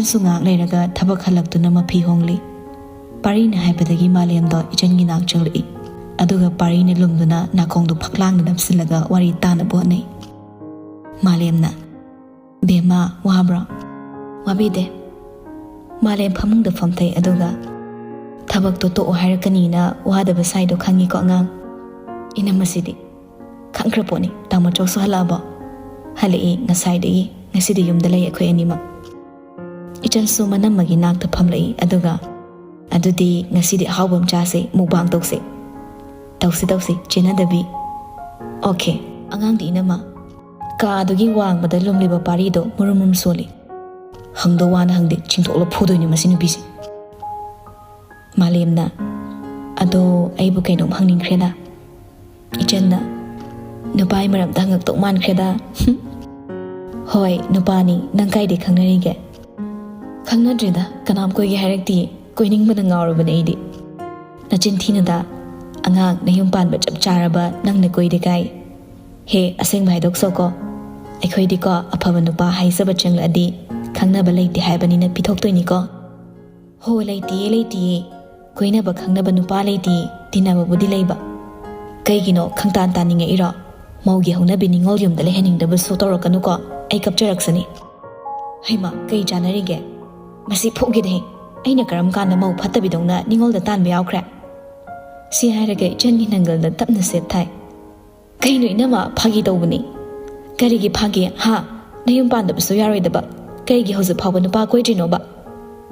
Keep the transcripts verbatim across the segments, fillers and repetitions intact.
ꯁꯨ ꯉꯥꯏꯍꯥꯛ ꯂꯩꯔꯒ ꯊꯕꯛ ꯍꯜꯂꯛꯇꯨꯅ ꯃꯐꯤ ꯍꯣꯡꯂꯤ꯫ ꯄꯥꯔꯤꯅ ꯍꯥꯏꯕꯗꯒꯤ ꯃꯥꯂꯦꯝꯗꯣ ꯏꯆꯟꯒꯤ ꯅꯥꯛ ꯆꯪꯂꯛꯏ꯫ ꯑꯗꯨꯒ ꯄꯥꯔꯤꯅ ꯂꯨꯝꯗꯨꯅ ꯅꯥꯀꯣꯡꯗꯣ ꯐꯛꯂꯥꯡꯗ ꯅꯞꯁꯤꯜꯂꯒ ꯋꯥꯔꯤ ꯇꯥꯅꯕ ꯍꯣꯠꯅꯩ꯫ ꯃꯥꯂꯦꯝꯅ, "ꯕꯦꯝꯃ, ꯋꯥꯕ꯭ꯔꯣ?" "ꯋꯥꯕꯤꯗꯦ꯫" ꯃꯥꯂꯦꯝ ꯐꯃꯨꯡꯗ ꯐꯝꯊꯩ ꯑꯗꯨꯒ, "ꯊꯕꯛꯇꯣ ꯇꯣꯛꯑꯣ ꯍꯥꯏꯔꯛꯀꯅꯤꯅ ꯋꯥꯗꯕ ꯁꯥꯏꯗꯣ ꯈꯪꯉꯤꯀꯣ ꯑꯉꯥꯡ?" ꯏꯅꯝꯃꯁꯤꯗꯤ, "ꯈꯪꯈ꯭ꯔ ꯄꯣꯠꯅꯤ꯫ ꯇꯥꯃꯣ ꯆꯧꯁꯨ ꯍꯜꯂꯛꯑꯕꯣ?" "ꯍꯜꯂꯛꯏ ꯉꯁꯥꯏꯗꯒꯤ꯫ ꯉꯁꯤꯗꯤ ꯌꯨꯝꯗ ꯂꯩ ꯑꯩꯈꯣꯏ ꯑꯅꯤꯃꯛ꯫" ꯏꯆꯟꯁꯨ ꯃꯅꯝꯃꯒꯤ ꯅꯥꯛꯇ ꯐꯝꯂꯛꯏ ꯑꯗꯨꯒ, "ꯑꯗꯨꯗꯤ ꯉꯁꯤꯗꯤ ꯑꯍꯥꯎꯕ ꯑꯃ ꯆꯥꯁꯦ, ꯃꯨꯛꯕꯥꯡ ꯇꯧꯁꯦ꯫" "ꯇꯧꯁꯤ, ꯇꯧꯁꯤ, ꯆꯦꯟꯅꯗꯕꯤ꯫" "ꯑꯣꯀꯦ꯫" ꯑꯉꯥꯡꯗꯤ ꯏꯅꯝꯃ꯫ ꯀꯥꯗꯨꯒꯤ ꯋꯥꯡꯃꯗ ꯂꯨꯝꯂꯤꯕ ꯄꯥꯔꯤꯗꯣ ꯃꯨꯔꯨꯝ ꯃꯨꯔꯨꯝ ꯁꯣꯜꯂꯤ꯫ "ꯍꯪꯗꯧ ꯋꯥꯅ ꯍꯪꯗꯦ, ꯆꯤꯡꯊꯣꯛꯂ ꯐꯨꯗꯣꯏꯅꯤ ꯃꯁꯤ ꯅꯨꯄꯤꯁꯦ꯫" ꯃꯥꯂꯦꯝꯅ, "ꯑꯗꯣ ꯑꯩꯕꯨ ꯀꯩꯅꯣꯝ ꯍꯪꯅꯤꯡꯈ꯭ꯔꯦꯗ꯫" ꯏꯆꯟꯅ, "ꯅꯨꯄꯥꯒꯤ ꯃꯔꯝꯗ ꯍꯪꯉꯛꯇꯧ ꯃꯥꯟꯈ꯭ꯔꯦꯗ꯫" "ꯍꯣꯏ, ꯅꯨꯄꯥꯅꯤ꯫ ꯅꯪ ꯀꯥꯏꯗꯩ ꯈꯪꯅꯔꯤꯒꯦ?" "ꯈꯪꯅꯗ꯭ꯔꯤꯗ, ꯀꯅꯥꯝ ꯀꯣꯏꯒꯦ ꯍꯥꯏꯔꯛꯇꯤꯌꯦ꯫ ꯀꯣꯏꯅꯤꯡꯕꯅ ꯉꯥꯎꯔꯕꯅꯦ ꯑꯩꯗꯤ꯫" "ꯅꯆꯤꯟ ꯊꯤꯅꯨꯗ꯫ ꯑꯉꯥꯡ ꯅꯌꯨꯝ ꯄꯥꯟꯕ ꯆꯞ ꯆꯥꯔꯕ ꯅꯪꯅ ꯀꯣꯏꯗꯦ ꯀꯥꯏ꯫ ꯍꯦ, ꯑꯁꯦꯡꯕ ꯍꯥꯏꯗꯣꯛꯆꯧꯀꯣ꯫ ꯑꯩꯈꯣꯏꯗꯤꯀꯣ, ꯑꯐꯕ ꯅꯨꯄꯥ ꯍꯥꯏꯖꯕ ꯆꯪꯂꯛꯑꯗꯤ ꯈꯪꯅꯕ ꯂꯩꯇꯦ ꯍꯥꯏꯕꯅꯤꯅ ꯄꯤꯊꯣꯛꯇꯣꯏꯅꯤꯀꯣ꯫" "ꯍꯣ, ꯂꯩꯇꯤꯌꯦ, ꯂꯩꯇꯤꯌꯦ꯫ ꯀꯣꯏꯅꯕ ꯈꯪꯅꯕ ꯅꯨꯄꯥ ꯂꯩꯇꯤꯌꯦ, ꯇꯤꯟꯅꯕꯕꯨꯗꯤ ꯂꯩꯕ꯫" "ꯀꯩꯒꯤꯅꯣ ꯈꯪꯇꯥꯟ ꯇꯥꯅꯤꯡꯉꯛꯏꯔꯣ? ꯃꯧꯒꯤ ꯍꯧꯅꯕꯤ ꯅꯤꯉꯣꯜ ꯌꯨꯝꯗ ꯂꯩꯍꯟꯅꯤꯡꯗꯕꯁꯨ ꯇꯧꯔꯛꯀꯅꯨꯀꯣ, ꯑꯩ ꯀꯞꯆꯔꯛꯁꯅꯤ꯫" "ꯍꯩꯃꯥ, ꯀꯩ ꯆꯥꯅꯔꯤꯒꯦ? ꯃꯁꯤ ꯐꯨꯒꯦꯗꯍꯦ꯫ ꯑꯩꯅ ꯀꯔꯝ ꯀꯥꯟꯗ ꯃꯧ ꯐꯠꯇꯕꯤꯗꯧꯅ ꯅꯤꯉꯣꯜꯗ ꯇꯥꯟꯕ ꯌꯥꯎꯈ꯭ꯔꯦ?" ꯁꯤ ꯍꯥꯏꯔꯒ ꯏꯆꯟꯒꯤ ꯅꯪꯒꯜꯗ ꯇꯞꯅ ꯁꯦꯠ ꯊꯥꯏ꯫ "ꯀꯩꯅꯣ ꯏꯅꯝꯃ, ꯐꯥꯒꯤ ꯇꯧꯕꯅꯤ꯫" "ꯀꯔꯤꯒꯤ ꯐꯥꯒꯤ, ꯍꯥ? ꯅꯌꯨꯝ ꯄꯥꯟꯗꯕꯁꯨ ꯌꯥꯔꯣꯏꯗꯕ꯫ ꯀꯩꯒꯤ ꯍꯧꯖꯤꯛ ꯐꯥꯎꯕ ꯅꯨꯄꯥ ꯀꯣꯏꯗ꯭ꯔꯤꯅꯣꯕ?"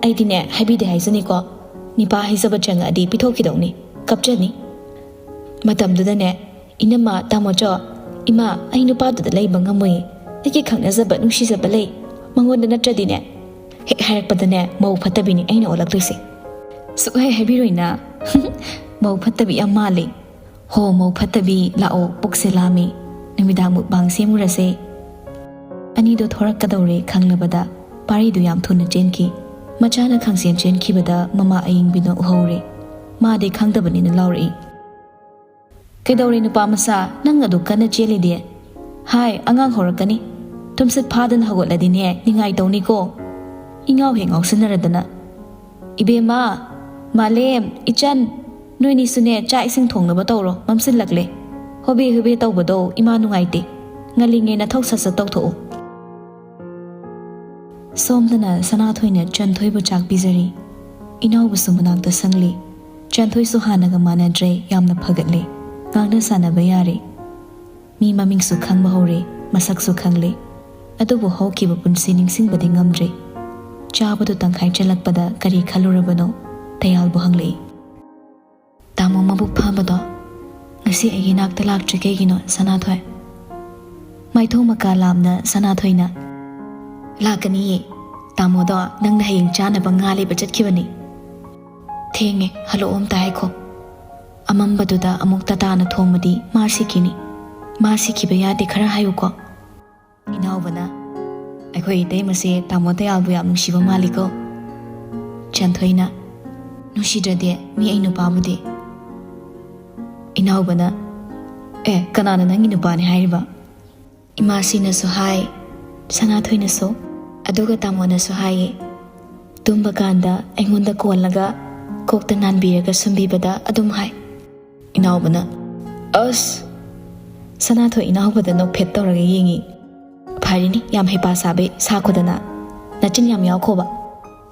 "ꯑꯩꯗꯤꯅꯦ, ꯍꯥꯏꯕꯤꯗꯦ ꯍꯥꯏꯖꯅꯤꯀꯣ, ꯅꯤꯄꯥ ꯍꯥꯏꯖꯕ ꯆꯪꯉꯛꯑꯗꯤ ꯄꯤꯊꯣꯛꯈꯤꯗꯧꯅꯤ, ꯀꯞꯆꯅꯤ꯫" ꯃꯇꯝꯗꯨꯗꯅꯦ, "ꯏꯅꯝꯃ, ꯇꯥꯃꯣꯆꯧ, ꯏꯃꯥ, ꯑꯩ ꯅꯨꯄꯥꯗꯨꯗ ꯂꯩꯕ ꯉꯝꯃꯣꯏꯌꯦ꯫ ꯑꯩꯒꯤ ꯈꯪꯅꯖꯕ, ꯅꯨꯡꯁꯤꯖꯕ ꯂꯩ꯫ ꯃꯉꯣꯟꯗ ꯅꯠꯇ꯭ꯔꯗꯤꯅꯦ꯫" ꯍꯦꯛ ꯍꯥꯏꯔꯛꯄꯗꯅꯦ, ꯃꯧ ꯐꯠꯇꯕꯤꯅꯤ ꯑꯩꯅ ꯑꯣꯜꯂꯛꯇꯣꯏꯁꯦ꯫ "ꯁꯨꯛꯍꯥꯏ ꯍꯥꯏꯕꯤꯔꯣꯏꯅ꯫" "ꯃꯧ ꯐꯠꯇꯕꯤ ꯌꯥꯝ ꯃꯥꯜꯂꯤ꯫ ꯍꯣ, ꯃꯧ ꯐꯠꯇꯕꯤ, ꯂꯥꯛꯑꯣ, ꯄꯨꯛꯁꯦ ꯂꯥꯝꯃꯤ꯫ ꯅꯨꯃꯤꯗꯥꯡ ꯃꯨꯛꯕꯥꯡ ꯁꯦꯝꯃꯨꯔꯁꯦ꯫" ꯑꯅꯤꯗꯣ ꯊꯣꯔꯛꯀꯗꯧꯔꯦ ꯈꯪꯂꯕꯗ ꯄꯥꯔꯤꯗꯨ ꯌꯥꯝ ꯊꯨꯅ ꯆꯦꯟꯈꯤ꯫ ꯃꯆꯥꯅ ꯈꯪꯆꯦꯟ ꯆꯦꯟꯈꯤꯕꯗ ꯃꯃꯥ ꯑꯌꯤꯡꯕꯤꯅ ꯎꯍꯧꯔꯦ꯫ ꯃꯥꯗꯤ ꯈꯪꯗꯕꯅꯤꯅ ꯂꯥꯎꯔꯛꯏ꯫ "ꯀꯩꯗꯧꯔꯦ ꯅꯨꯄꯥ ꯃꯆꯥ, ꯅꯪ ꯑꯗꯨꯛ ꯀꯟꯅ ꯆꯦꯜꯂꯤꯗꯤ? ꯍꯥꯏ, ꯑꯉꯥꯡ ꯍꯧꯔꯛꯀꯅꯤ꯫ ꯇꯨꯝꯁꯤꯠ ꯐꯥꯗꯅ ꯍꯧꯒꯠꯂꯗꯤꯅꯦ, ꯅꯤꯡꯉꯥꯏ ꯇꯧꯅꯤꯀꯣ꯫" ꯏꯉꯥꯎ ꯍꯦꯛ ꯉꯥꯎꯁꯤꯟꯅꯔꯗꯅ꯫ "ꯏꯕꯦꯝꯃ, ꯃꯥꯂꯦꯝ, ꯏꯆꯟ, ꯅꯣꯏꯅꯤꯁꯨꯅꯦ ꯆꯥꯛ ꯏꯁꯤꯡ ꯊꯣꯡꯅꯕ ꯇꯧꯔꯣ, ꯃꯝꯁꯤꯜꯂꯛꯂꯦ꯫ ꯍꯣꯕꯦ ꯍꯣꯕꯦ ꯇꯧꯕꯗꯣ ꯏꯃꯥ ꯅꯨꯡꯉꯥꯏꯇꯦ꯫ ꯉꯜꯂꯤꯉꯩ ꯅꯊꯧ ꯁꯠ ꯁꯠ ꯇꯧꯊꯣꯛꯎ"꯫ ꯁꯣꯝꯗꯅ ꯁꯅꯥꯊꯣꯏꯅ ꯆꯟꯊꯣꯏꯕꯨ ꯆꯥꯛ ꯄꯤꯖꯔꯤ꯫ ꯏꯅꯥꯎꯕꯁꯨ ꯃꯅꯥꯛꯇ ꯁꯪꯂꯤ꯫ ꯆꯟꯊꯣꯏꯁꯨ ꯍꯥꯟꯅꯒ ꯃꯥꯟꯅꯗ꯭ꯔꯦ, ꯌꯥꯝꯅ ꯐꯒꯠꯂꯦ꯫ ꯉꯥꯡꯅ ꯁꯥꯟꯅꯕ ꯌꯥꯔꯦ꯫ ꯃꯤ ꯃꯃꯤꯡꯁꯨ ꯈꯪꯕ ꯍꯧꯔꯦ, ꯃꯁꯛꯁꯨ ꯈꯪꯂꯦ꯫ ꯑꯗꯨꯕꯨ ꯍꯧꯈꯤꯕ ꯄꯨꯟꯁꯤ ꯅꯤꯡꯁꯤꯡꯕꯗꯤ ꯉꯝꯗ꯭ꯔꯦ꯫ ꯆꯥꯕꯗꯨ ꯇꯪꯈꯥꯏ ꯆꯜꯂꯛꯄꯗ ꯀꯔꯤ ꯈꯜꯂꯨꯔꯕꯅꯣ? ꯇꯌꯥꯜꯕꯨ ꯍꯪꯂꯛꯏ꯫ "ꯇꯥꯃꯣ ꯃꯕꯨꯛ ꯐꯕꯗꯣ ꯉꯁꯤ ꯑꯩꯒꯤ ꯅꯥꯛꯇ ꯂꯥꯛꯇ꯭ꯔꯤ ꯀꯩꯒꯤꯅꯣ, ꯁꯅꯥꯊꯣꯏ?" ꯃꯥꯏꯊꯣꯡ ꯃꯀꯥ ꯂꯥꯝꯅ ꯁꯅꯥꯊꯣꯏꯅ, "ꯂꯥꯛꯀꯅꯤꯌꯦ꯫ ꯇꯥꯃꯣꯗꯣ ꯅꯪꯅ ꯍꯌꯦꯡ ꯆꯥꯅꯕ ꯉꯥ ꯂꯩꯕ ꯆꯠꯈꯤꯕꯅꯤ꯫ ꯊꯦꯡꯉꯦ, ꯍꯜꯂꯛꯑꯣ ꯑꯝꯇ ꯍꯥꯏꯈꯣ꯫ ꯑꯃꯝꯕꯗꯨꯗ ꯑꯃꯨꯛ ꯇꯇꯥꯅ ꯊꯣꯝꯃꯗꯤ ꯃꯥ ꯁꯤꯈꯤꯅꯤ꯫ ꯃꯥ ꯁꯤꯈꯤꯕ ꯌꯥꯗꯦ, ꯈꯔ ꯍꯥꯏꯌꯨꯀꯣ"꯫ ꯏꯅꯥꯎꯕꯅ, "ꯑꯩꯈꯣꯏ ꯏꯇꯩꯃꯁꯦ ꯇꯥꯃꯣ ꯇꯌꯥꯜꯕꯨ ꯌꯥꯝ ꯅꯨꯡꯁꯤꯕ ꯃꯥꯜꯂꯤꯀꯣ"꯫ ꯆꯟꯊꯣꯏꯅ, "ꯅꯨꯡꯁꯤꯗ꯭ꯔꯗꯤ ꯃꯤ ꯑꯩ ꯅꯨꯄꯥꯕꯨꯗꯤ"꯫ ꯏꯅꯥꯎꯕꯅ, "ꯑꯦ, ꯀꯅꯥꯅ ꯅꯪꯒꯤ ꯅꯨꯄꯥꯅꯤ ꯍꯥꯏꯔꯤꯕ?" ꯏꯃꯥꯁꯤꯅꯁꯨ ꯍꯥꯏ, ꯁꯅꯥꯊꯣꯏꯅꯁꯨ, ꯑꯗꯨꯒ ꯇꯥꯃꯣꯅꯁꯨ ꯍꯥꯏꯌꯦ꯫ ꯇꯨꯝꯕ ꯀꯥꯟꯗ ꯑꯩꯉꯣꯟꯗ ꯀꯣꯜꯂꯒ ꯀꯣꯛꯇ ꯅꯥꯟꯕꯤꯔꯒ ꯁꯨꯝꯕꯤꯕꯗ ꯑꯗꯨꯝ ꯍꯥꯏ꯫ ꯏꯅꯥꯎꯕꯅ, "ꯑꯁ!" ꯁꯅꯥꯊꯣꯏ ꯏꯅꯥꯎꯕꯗ ꯅꯣꯛꯐꯦꯠ ꯇꯧꯔꯒ ꯌꯦꯡꯉꯤ꯫ "ꯐꯔꯤꯅꯤ, ꯌꯥꯝ ꯍꯩꯄꯥ ꯁꯥꯕꯩ ꯁꯥꯈꯣꯗꯅ꯫ ꯅꯆꯤꯟ ꯌꯥꯝ ꯌꯥꯎꯈꯣꯕ꯫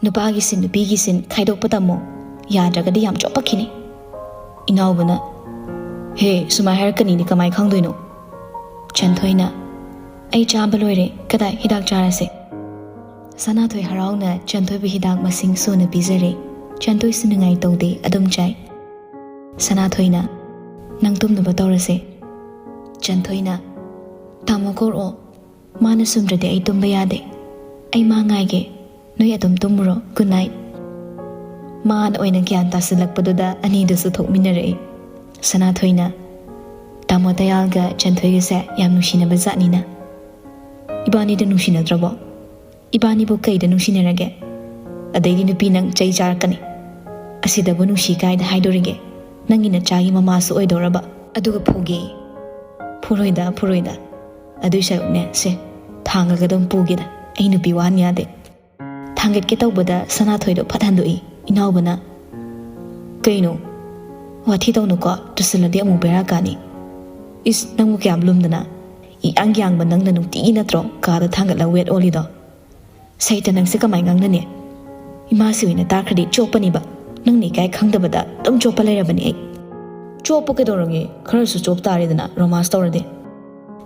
ꯅꯨꯄꯥꯒꯤ ꯁꯤꯟ, ꯅꯨꯄꯤꯒꯤ ꯁꯤꯟ ꯈꯥꯏꯗꯣꯛꯄ ꯇꯝꯃꯣ꯫ ꯌꯥꯗ꯭ꯔꯒꯗꯤ ꯌꯥꯝ ꯆꯣꯞꯄꯛꯈꯤꯅꯤ"꯫ ꯏꯅꯥꯎꯕꯅ, "ꯍꯦ, ꯁꯨꯃꯥꯏ ꯍꯥꯏꯔꯛꯀꯅꯤꯗꯤ ꯀꯃꯥꯏ ꯈꯪꯗꯣꯏꯅꯣ?" ꯆꯟꯊꯣꯏꯅ, "ꯑꯩ ꯆꯥꯕ ꯂꯣꯏꯔꯦ꯫ ꯀꯗꯥꯏ ꯍꯤꯗꯥꯛ ꯆꯥꯔꯁꯦ?" ꯁꯅꯥꯊꯣꯏ ꯍꯔꯥꯎꯅ ꯆꯟꯊꯣꯏꯕꯨ ꯍꯤꯗꯥꯛ ꯃꯁꯤꯡ ꯁꯨꯅ ꯄꯤꯖꯔꯦ꯫ ꯆꯟꯊꯣꯏꯁꯨ ꯅꯤꯡꯉꯥꯏ ꯇꯧꯗꯦ, ꯑꯗꯨꯝ ꯆꯥꯏ꯫ ꯁꯅꯥꯊꯣꯏꯅ, "ꯅꯪ ꯇꯨꯝꯅꯕ ꯇꯧꯔꯁꯦ"꯫ ꯆꯟꯊꯣꯏꯅ, "ꯇꯥꯃꯣ ꯀꯧꯔꯛꯑꯣ꯫ ꯃꯥꯅ ꯁꯨꯝꯗ꯭ꯔꯗꯤ ꯑꯩ ꯇꯨꯝꯕ ꯌꯥꯗꯦ꯫ ꯑꯩ ꯃꯥ ꯉꯥꯏꯒꯦ꯫ ꯅꯣꯏ ꯑꯗꯨꯝ ꯇꯨꯝꯃꯨꯔꯣ꯫ Good night"꯫ ꯃꯥꯅ ꯑꯣꯏꯅ ꯒ꯭ꯌꯥꯟ ꯇꯥꯁꯤꯜꯂꯛꯄꯗꯨꯗ ꯑꯅꯤꯗꯨꯁꯨ ꯊꯣꯛꯃꯤꯟꯅꯔꯛꯏ꯫ ꯁꯅꯥꯊꯣꯏꯅ, "ꯇꯥꯃꯣ ꯇꯌꯥꯜꯒ ꯆꯟꯊꯣꯏꯒꯁꯦ ꯌꯥꯝ ꯅꯨꯡꯁꯤꯅꯕ ꯖꯥꯠꯅꯤꯅ꯫ ꯏꯕꯥꯅꯤꯗ ꯅꯨꯡꯁꯤꯅꯗ꯭ꯔꯕꯣ? ꯏꯕꯥꯅꯤꯕꯨ ꯀꯩꯗ ꯅꯨꯡꯁꯤꯅꯔꯒꯦ? ꯑꯗꯩꯗꯤ ꯅꯨꯄꯤ ꯅꯪ ꯆꯩ ꯆꯥꯔꯛꯀꯅꯤ꯫ ꯑꯁꯤꯗꯕꯨ ꯅꯨꯡꯁꯤ ꯀꯥꯏꯗ ꯍꯥꯏꯗꯣꯔꯤꯒꯦ? ꯅꯪꯒꯤ ꯅꯆꯥꯒꯤ ꯃꯃꯥꯁꯨ ꯑꯣꯏꯗꯧꯔꯕ? ꯑꯗꯨꯒ ꯐꯨꯒꯦ꯫ ꯐꯨꯔꯣꯏꯗ, ꯐꯨꯔꯣꯏꯗ꯫ ꯑꯗꯨꯏ ꯁꯔꯨꯛꯅꯦ, ꯁꯦ, ꯊꯥꯡꯉꯒ ꯑꯗꯨꯝ ꯄꯨꯒꯦꯗ꯫ ꯑꯩ ꯅꯨꯄꯤ ꯋꯥꯍꯟ ꯌꯥꯗꯦ"꯫ ꯊꯥꯡꯒꯠꯀꯦ ꯇꯧꯕꯗ ꯁꯅꯥꯊꯣꯏꯗꯣ ꯐꯠ ꯍꯟꯗꯣꯛꯏ꯫ ꯏꯅꯥꯎꯕꯅ, "ꯀꯩꯅꯣ? ꯋꯥꯊꯤ ꯇꯧꯅꯨꯀꯣ, ꯇꯨꯁꯤꯜꯂꯗꯤ ꯑꯃꯨꯛ ꯕꯦꯔꯥ ꯀꯥꯅꯤ꯫ ꯏꯁ, ꯅꯪꯕꯨ ꯀꯌꯥꯝ ꯂꯨꯝꯗꯅ? ꯏꯌꯥꯡ ꯌꯥꯡꯕ ꯅꯪꯅ ꯅꯨꯡꯇꯤꯒꯤ ꯅꯠꯇ꯭ꯔꯣ ꯀꯥꯗ ꯊꯥꯡꯒꯠꯂ ꯋꯦꯠ ꯑꯣꯜꯂꯤꯗꯣ? ꯁꯩꯇ, ꯅꯪꯁꯦ ꯀꯃꯥꯏ ꯉꯥꯡꯅꯅꯤ? ꯏꯃꯥꯁꯤ ꯑꯣꯏꯅ ꯇꯥꯈ꯭ꯔꯗꯤ ꯆꯣꯞꯄꯅꯤꯕ꯫ ꯅꯪꯅ ꯏꯀꯥꯏ ꯈꯪꯗꯕꯗ ꯑꯗꯨꯝ ꯆꯣꯞꯄ ꯂꯩꯔꯕꯅꯤ ꯑꯩ꯫" "ꯆꯣꯞꯄ ꯀꯩꯗꯧꯔꯒꯦ? ꯈꯔꯁꯨ ꯆꯣꯞ ꯇꯥꯔꯦꯗꯅ ꯔꯣꯃꯥꯟꯁ ꯇꯧꯔꯗꯤ꯫"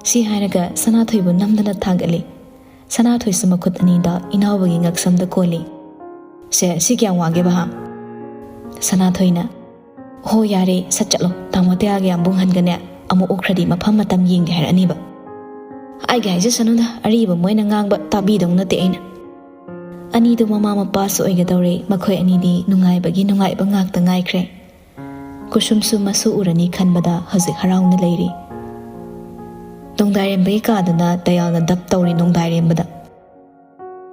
ꯁꯤ ꯍꯥꯏꯔꯒ ꯁꯅꯥꯊꯣꯏꯕꯨ ꯅꯝꯗꯅ ꯊꯥꯡꯒꯠꯂꯤ꯫ ꯁꯅꯥꯊꯣꯏꯁꯨ ꯃꯈꯨꯠ ꯑꯅꯤꯗ ꯏꯅꯥꯎꯕꯒꯤ ꯉꯛꯁꯝꯗ ꯀꯣꯜꯂꯤ꯫ "ꯁꯦ, ꯁꯤ ꯀꯌꯥꯝ ꯋꯥꯒꯦꯕ, ꯍꯥ?" ꯁꯅꯥꯊꯣꯏꯅ, "ꯍꯣ ꯌꯥꯔꯦ, ꯁꯠ ꯆꯠꯂꯣ꯫ ꯇꯥꯃꯣ ꯇꯌꯥꯒ ꯌꯥꯝꯕꯨꯡ ꯍꯟꯒꯅꯦ ꯑꯃꯨꯛ ꯎꯈ꯭ꯔꯗꯤ ꯃꯐꯝ ꯃꯇꯝ ꯌꯦꯡꯒꯦ ꯍꯥꯏꯔꯛꯑꯅꯤꯕ꯫" "ꯍꯥꯏꯒꯦ ꯍꯥꯏꯖꯁꯅꯨꯗ, ꯑꯔꯤꯕ ꯃꯣꯏꯅ ꯉꯥꯡꯕ ꯇꯥꯕꯤꯗꯧ ꯅꯠꯇꯦ ꯑꯩꯅ꯫" ꯑꯅꯤꯗꯨ ꯃꯃꯥ ꯃꯄꯥꯁꯨ ꯑꯣꯏꯒꯗꯧꯔꯦ꯫ ꯃꯈꯣꯏ ꯑꯅꯤꯗꯤ ꯅꯨꯡꯉꯥꯏꯕꯒꯤ ꯅꯨꯡꯉꯥꯏꯕ ꯉꯥꯛꯇ ꯉꯥꯏꯈ꯭ꯔꯦ꯫ ꯀꯨꯁꯨꯝꯁꯨ ꯃꯁꯨ ꯎꯔꯅꯤ ꯈꯟꯕꯗ ꯍꯧꯖꯤꯛ ꯍꯔꯥꯎꯅ ꯂꯩꯔꯤ꯫ ꯅꯣꯡꯗꯥꯏꯔꯦꯝꯕꯒꯤ ꯀꯥꯗꯅ ꯇꯌꯥꯜꯅ ꯗꯞ ꯇꯧꯔꯤ ꯅꯣꯡꯗꯥꯏꯔꯦꯝꯕꯗ꯫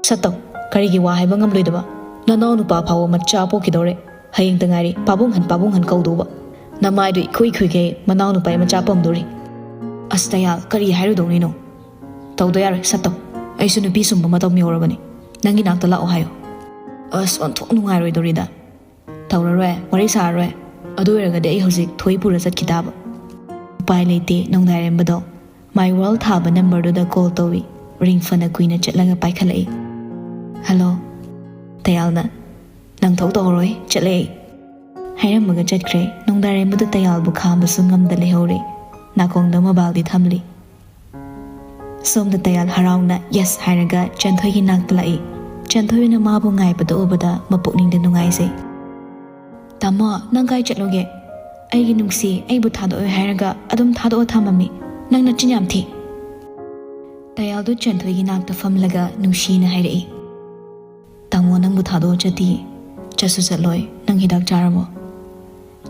"ꯁꯠꯇꯧ, ꯀꯔꯤꯒꯤ ꯋꯥ ꯍꯥꯏꯕ ꯉꯝꯂꯣꯏꯗꯕ? ꯅꯅꯥꯎ ꯅꯨꯄꯥ ꯐꯥꯎꯕ ꯃꯆꯥ ꯄꯣꯛꯈꯤꯗꯧꯔꯦ꯫ ꯍꯌꯦꯡꯇ ꯉꯥꯏꯔꯤ ꯄꯥꯕꯨꯡ ꯍꯟ ꯄꯥꯕꯨꯡ ꯍꯟ ꯀꯧꯗꯧꯕ꯫ ꯅꯃꯥꯏꯗꯨ ꯏꯈꯨꯏ ꯈꯨꯏꯈꯩ ꯃꯅꯥꯎ ꯅꯨꯄꯥ ꯃꯆꯥ ꯄꯝꯗꯧꯔꯤ꯫" "ꯑꯁ ꯇꯌꯥꯜ, ꯀꯔꯤ ꯍꯥꯏꯔꯨꯗꯧꯔꯤꯅꯣ? ꯇꯧꯗ ꯌꯥꯔꯣꯏ, ꯁꯠꯇꯧ꯫ ꯑꯩꯁꯨ ꯅꯨꯄꯤ ꯁꯨꯝꯕ ꯃꯇꯝ ꯌꯧꯔꯕꯅꯤ꯫ ꯅꯪꯒꯤ ꯅꯥꯛꯇ ꯂꯥꯛꯑꯣ ꯍꯥꯏꯌꯣ꯫" "ꯑꯁ, ꯑꯣꯟꯊꯣꯛ ꯅꯨꯡꯉꯥꯏꯔꯣꯏꯗꯧꯔꯤꯗ꯫" "ꯇꯧꯔꯔꯣꯏ, ꯋꯥꯔꯤ ꯁꯥꯔꯔꯣꯏ꯫ ꯑꯗꯨ ꯑꯣꯏꯔꯒꯗꯤ ꯑꯩ ꯍꯧꯖꯤꯛ ꯊꯣꯏ ꯄꯨꯔ ꯆꯠꯈꯤ ꯇꯥꯕ꯫" ꯎꯄꯥꯏ ꯂꯩꯇꯦ, ꯅꯣꯡꯗꯥꯏꯔꯦꯝꯕꯗꯣ ꯃꯥꯏ ꯋꯥꯔꯜ ꯊꯥꯕ ꯅꯝꯕꯔꯗꯨꯗ ꯀꯣꯜ ꯇꯧꯏ꯫ ꯔꯤꯡ ꯐꯅ ꯀꯨꯏꯅ ꯆꯠꯂꯒ ꯄꯥꯏꯈꯠꯂꯛꯏ꯫ "ꯍꯜꯂꯣ꯫" ꯇꯌꯥꯜꯅ, "ꯅꯪ ꯊꯣꯛ ꯇꯧꯔꯣꯏ, ꯆꯠꯂꯦ ꯑꯩ꯫" ꯍꯥꯏꯔꯝꯃꯒ ꯆꯠꯈ꯭ꯔꯦ꯫ ꯅꯣꯡꯗꯥꯏꯔꯦꯝꯕꯗꯨ ꯇꯌꯥꯜꯕꯨ ꯈꯥꯝꯕꯁꯨ ꯉꯝꯗ ꯂꯩꯍꯧꯔꯦ꯫ ꯅꯥꯀꯣꯡꯗ ꯃꯣꯕꯥꯏꯜꯗꯤ ꯊꯝꯂꯤ꯫ ꯁꯣꯝꯗ ꯇꯌꯥꯜ ꯍꯔꯥꯎꯅ "ꯌꯦꯁ" ꯍꯥꯏꯔꯒ ꯆꯦꯟꯊꯣꯏꯒꯤ ꯅꯥꯛꯇ ꯂꯥꯛꯏ꯫ ꯆꯦꯟꯊꯣꯏꯅ ꯃꯥꯕꯨ ꯉꯥꯏꯕꯗꯨ ꯎꯕꯗ ꯃꯄꯨꯛꯅꯤꯡꯗ ꯅꯨꯡꯉꯥꯏꯖꯩ꯫ "ꯇꯥꯃꯣ, ꯅꯪ ꯀꯥꯏ ꯆꯠꯂꯨꯒꯦ? ꯑꯩꯒꯤ ꯅꯨꯡꯁꯤ, ꯑꯩꯕꯨ ꯊꯥꯗꯣꯛꯑꯣꯏ ꯍꯥꯏꯔꯒ ꯑꯗꯨꯝ ꯊꯥꯗꯣꯛꯑ ꯊꯝꯃꯝꯃꯤ꯫ ꯅꯪ ꯅꯆꯤꯟ ꯌꯥꯝ ꯊꯤ꯫" ꯇꯌꯥꯜꯗꯨ ꯆꯦꯟꯊꯣꯏꯒꯤ ꯅꯥꯛꯇ ꯐꯝꯂꯒ ꯅꯨꯡꯁꯤꯅ ꯍꯥꯏꯔꯛꯏ꯫ "ꯇꯥꯃꯣ ꯅꯪꯕꯨ ꯊꯥꯗꯣꯛꯑ ꯆꯠꯇꯤꯌꯦ꯫ ꯆꯠꯁꯨ ꯆꯠꯂꯣꯏ꯫ ꯅꯪ ꯍꯤꯗꯥꯛ ꯆꯥꯔꯕꯣ?"